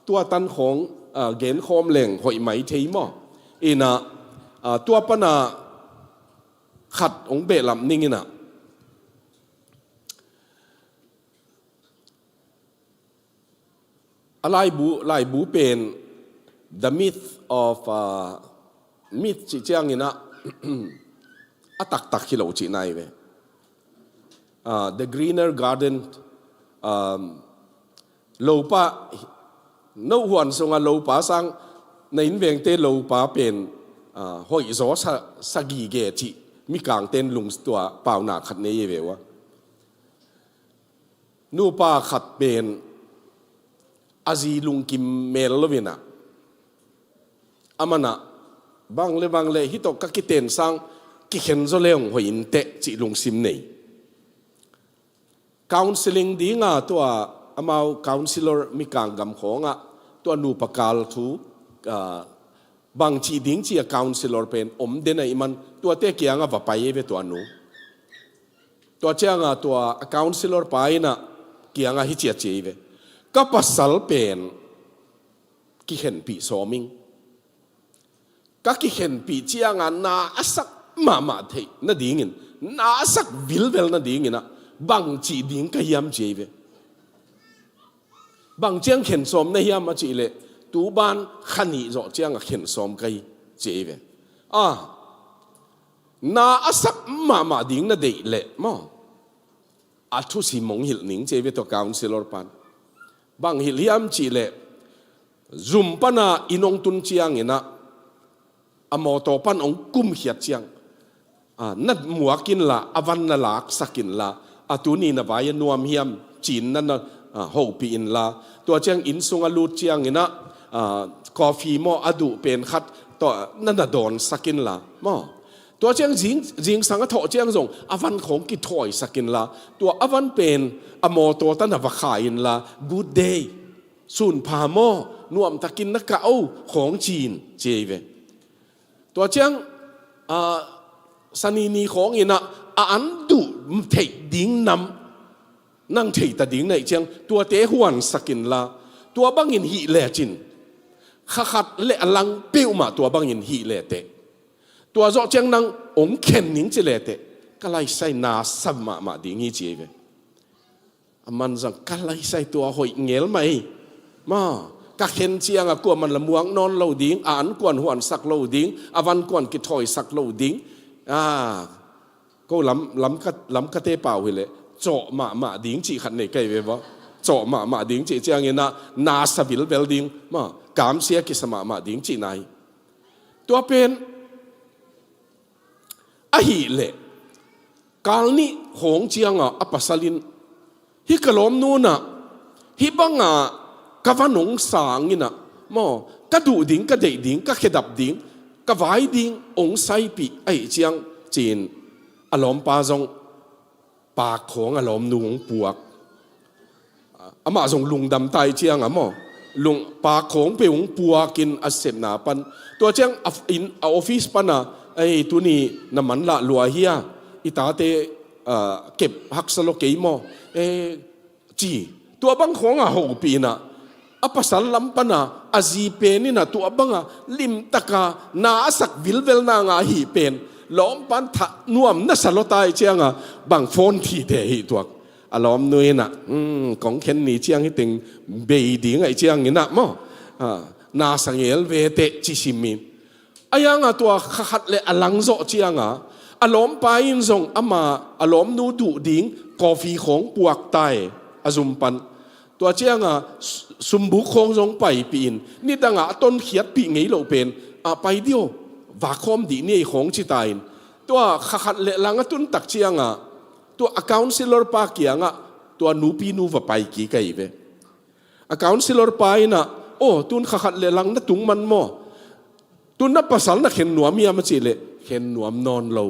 tua tan khawng genkhawm leng hoih mai thei maw. Innah tua pana khat hong behlap ninginah A laibu, laibu pen the myth of, uh, myth cih ciangin ah a taktak hi lo cihna hi ve. Uh, the greener garden, um, lopa, no huan sunga lopa sang na innvengte lopa pen, uh, hoih zaw sa, sa gige cih Mikangte in lungtua pauna khat nei hi ve ua. Nupa khat pen a zi lungkim mel lo in ah, aman ah bang le bang le hih tawh ka kiten sang kikhen zaw leng hoih in teh cih lungsim nei. Counselling dinga tua amau counsellor Mikang gam khawngah tua nupa kal thu, ah, bang cih ding ci a counsellor pen om den ahih man tuate kiangah va pai hi ve tua nu. Tua ciangah tua a counsellor pa in ah kiangah hi ci a ci hi ve. Ka pasal pen kikhenpih sawm ing. Ka kikhenpih ciangah na a sak mahmah theih nadingin, na a sak vilvel nadingin ah bang cih ding ka hiam ci hi ve. Bang ciang khensawm na hiam a cih leh, tu ban kha nih zawh ciangah khensawm ka hi ci hi ve. Ah, na a sak mahmah ding na deih leh maw, a thusim hong hilh ning ci hi ve tua counsellor pan. Bang hilh hiam cih leh, zum pana inn hong tun ciangin ah a mawtaw pan hong kumkhiat ciang, ah, na muak inla, a van na laksak inla, a tuni na vai a nuam hiam ci-in na na, ah, hopih inla, tua ciang inn sung a lut ciangin ah, ah, coffee maw a duh pen khat tawh na na dawnsak inla maw. Tua ciang zing, zingsang a thawh ciang zong a van khawng kithawisak inla, tua a van pen a mawtaw tan a va kha inla, good day, sunpha maw, nuamtakin na kah o khawng ci-in ci hi ve. Tua ciang, ah, sanini khawngin ah a an duh theih ding nam nang theita ding na hih ciang tuate huansak inla, tua bangin hih lecin, kha khat le a lang peuhmah tua bangin hih le teh, tua zawh ciang nang hong khen ning ci le teh, ka laisai na sa mahmah ding hi ci hi ve. Aman zong ka laisai tua hoih ngel mah hi. Maw, ka khen ciangah kuaman la muak nawn lo ding, a an kuan huansak lo ding, a van kuan kithawisak lo ding. Ah, ko lam, lamka, lamkate pau hileh cawh mahmah ding cih khat nei ka hi ve maw. Cawh mahmah ding cih ciangin ah na sa vilvel ding maw, kamsia kisa mahmah ding cihna hi. Tua pen ahih leh, kal nih khawng ciangah a pasal in, hih ka lawmnu in ah hih bangah ka van hong sang in ah maw, ka duh ding, ka deih ding, ka khedap ding, ka vai ding hong saipih ahih ciang ci-in a lawmpa zong paak khawng a lawmnu hong puak. Amah zong lungdam ta ahih ciangah maw, lung, paak khawng peuh hong puakin a sepna pan. Tua ciang a, in, a office panah, "Ei, tuni na manlah lua hia? I tate, ah, kep haksa lo kei maw?" Eh, ci. Tua bang khawngah hopih in ah a pasal lam pana a zi pen in ah tua banga limtaka na a sak vilvel nanga ahih pen lawmpan thah nuam na sa lua ta ahih cianga bang phone thite hi tuak. A lawmnu in ah, "Hmm, kong khen ni ciang hi teng bei ding ahih ciangin ah maw, ah, na sa ngel ve teh," ci simin. A yanga tua kha khat le a lang zawh cianga a lawmpa in zong ama a lawmnu duh ding coffee khawng puak tai a zum pan. Tua cianga su-, sumbuk khawng zong paipih in, nidanga a tonkhiatpih ngei loh pen, "Ah, pai dio, vakhawm dih ni ei," khawng ci ta in. Tua kha khat le lang a tun tak cianga tua a councilor pa kiangah tua nupinu va pai kik ahi ve. A councilor pa in ah, "Aw, tun kha khat le lang na tung man maw? Tun na pasal na khen nuam hiam?" a cih leh, "Khen nuam nawn lo."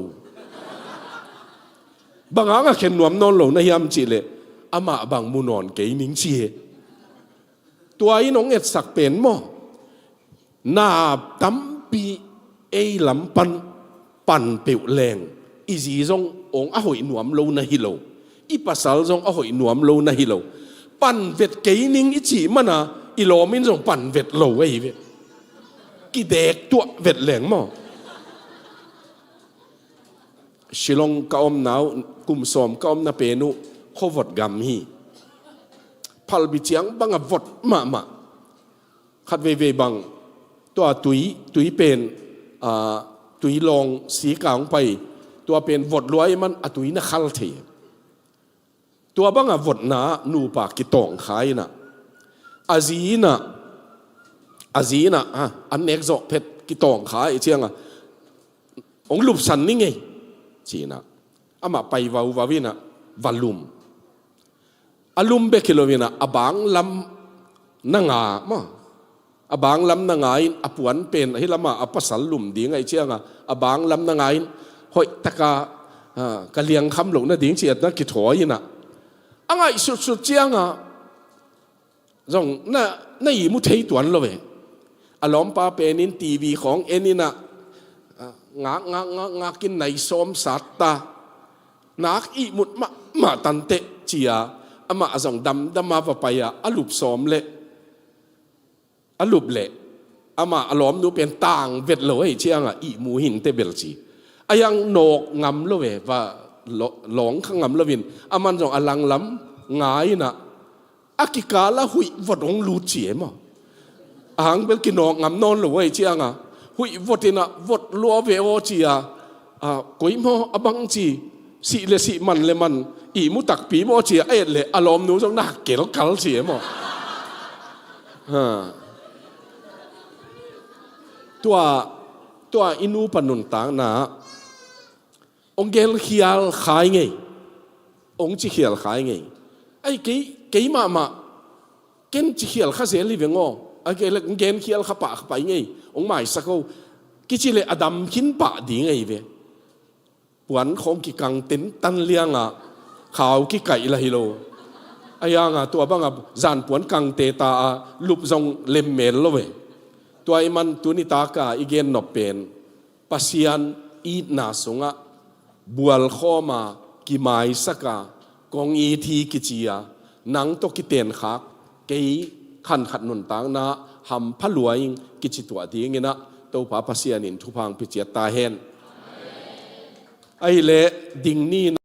"Bang hanga khen nuam nawn lo na hiam?" cih leh, "Amah bang mu nawn kei ning," ci hi. Tua in hong etsak pen maw, na tampi ei lam pan pan peuh leng i zi zong hong a hoih nuam lo na hi lo, i pasal zong a hoih nuam lo na hi lo. Pan vet kei ning i cih mana i lawm in zong pan vet lo ahi ve. Kidek tuah vet leng maw. Shillong ka omna uh, kum sawm ka omna pen uh, khuavot gam hi. Phalbi ciang banga vot mahmah. Khat veivei bang, tua tui, tui pen, ah, tui lawng sika hong pai, tua pen vot lua ahih man a tui na khal thei. Tua banga votna nupa kitawng kha in ah, a zi in ah, a zi in ah, ha, an nek zawh phet kitawng kha ahih ciangah, hong lupsan ni ngei, ci-in ah, amah pai vauvau in ah, va lum. A lum bek hi lo in ah, a bang lam na nga maw. A bang lam na nga in, a puan pen, ahi lamah a pasal lum ding ahih ciangah, a bang lam na nga in, hoih taka, ah, ka liangkham loh nading ci-in ah kithawi in ah, a ngaihsutsut ciangah, zong na, na ihmu thei tuan lo ve. A lawmpa pen in T V khawng en in ah, ah, ngak, ngak, ngak, ngak in nai sawm sat ta. Nak ihmut mahmah tanteh ci-a, amah a zong damdam a va pai-a, a lup sawm leh, a lup leh, amah a lawmnu pen tang vet lo ahih ciangah ihmu hinteh bel ci. A yang nawk ngam lo ve, va lo-, lawng kha ngam lo in, aman zong a langlam nga in ah, a kikal ah huih vot hong lut ci e maw. A hang bel kinawk ngam nawn lo ahih ciangah, huih vot in ah vot lua ve aw ci-a, ah, koi maw a bang ci, sih le sih, man le man, ihmu takpi maw ci-a, a et leh a lawmnu zong na kelkal ci e maw. Ha. Tua, tua i nupa nuntakna ah hong genkhial kha ing ei. Hong cikhial kha ing ei. Ai, kei, kei mahmah, ken cikhial kha zel hi veng aw. Ai, kei leh hong genkhial kha pah, kha pah ing ei. Hong maisak o. Kici leh a dam khin pah ding ei ve. Puan khawng kikang tentan liangah, khau kikaih lah hi lo. A yangah tua bangah zan puan kangte ta a, lup zong lemmel lo ve. Tua ahih man tuni taka i gen nop pen, Pasian itna sungah bualkhawm a, kimaisak a, kong it hi kici a, nang tawh kitenkhak, kei khankhat nuntakna hampha lua ing kici tuah dingin ah, Topa Pasian in thupha hong pia ciat ta hen. Ahih leh ding ni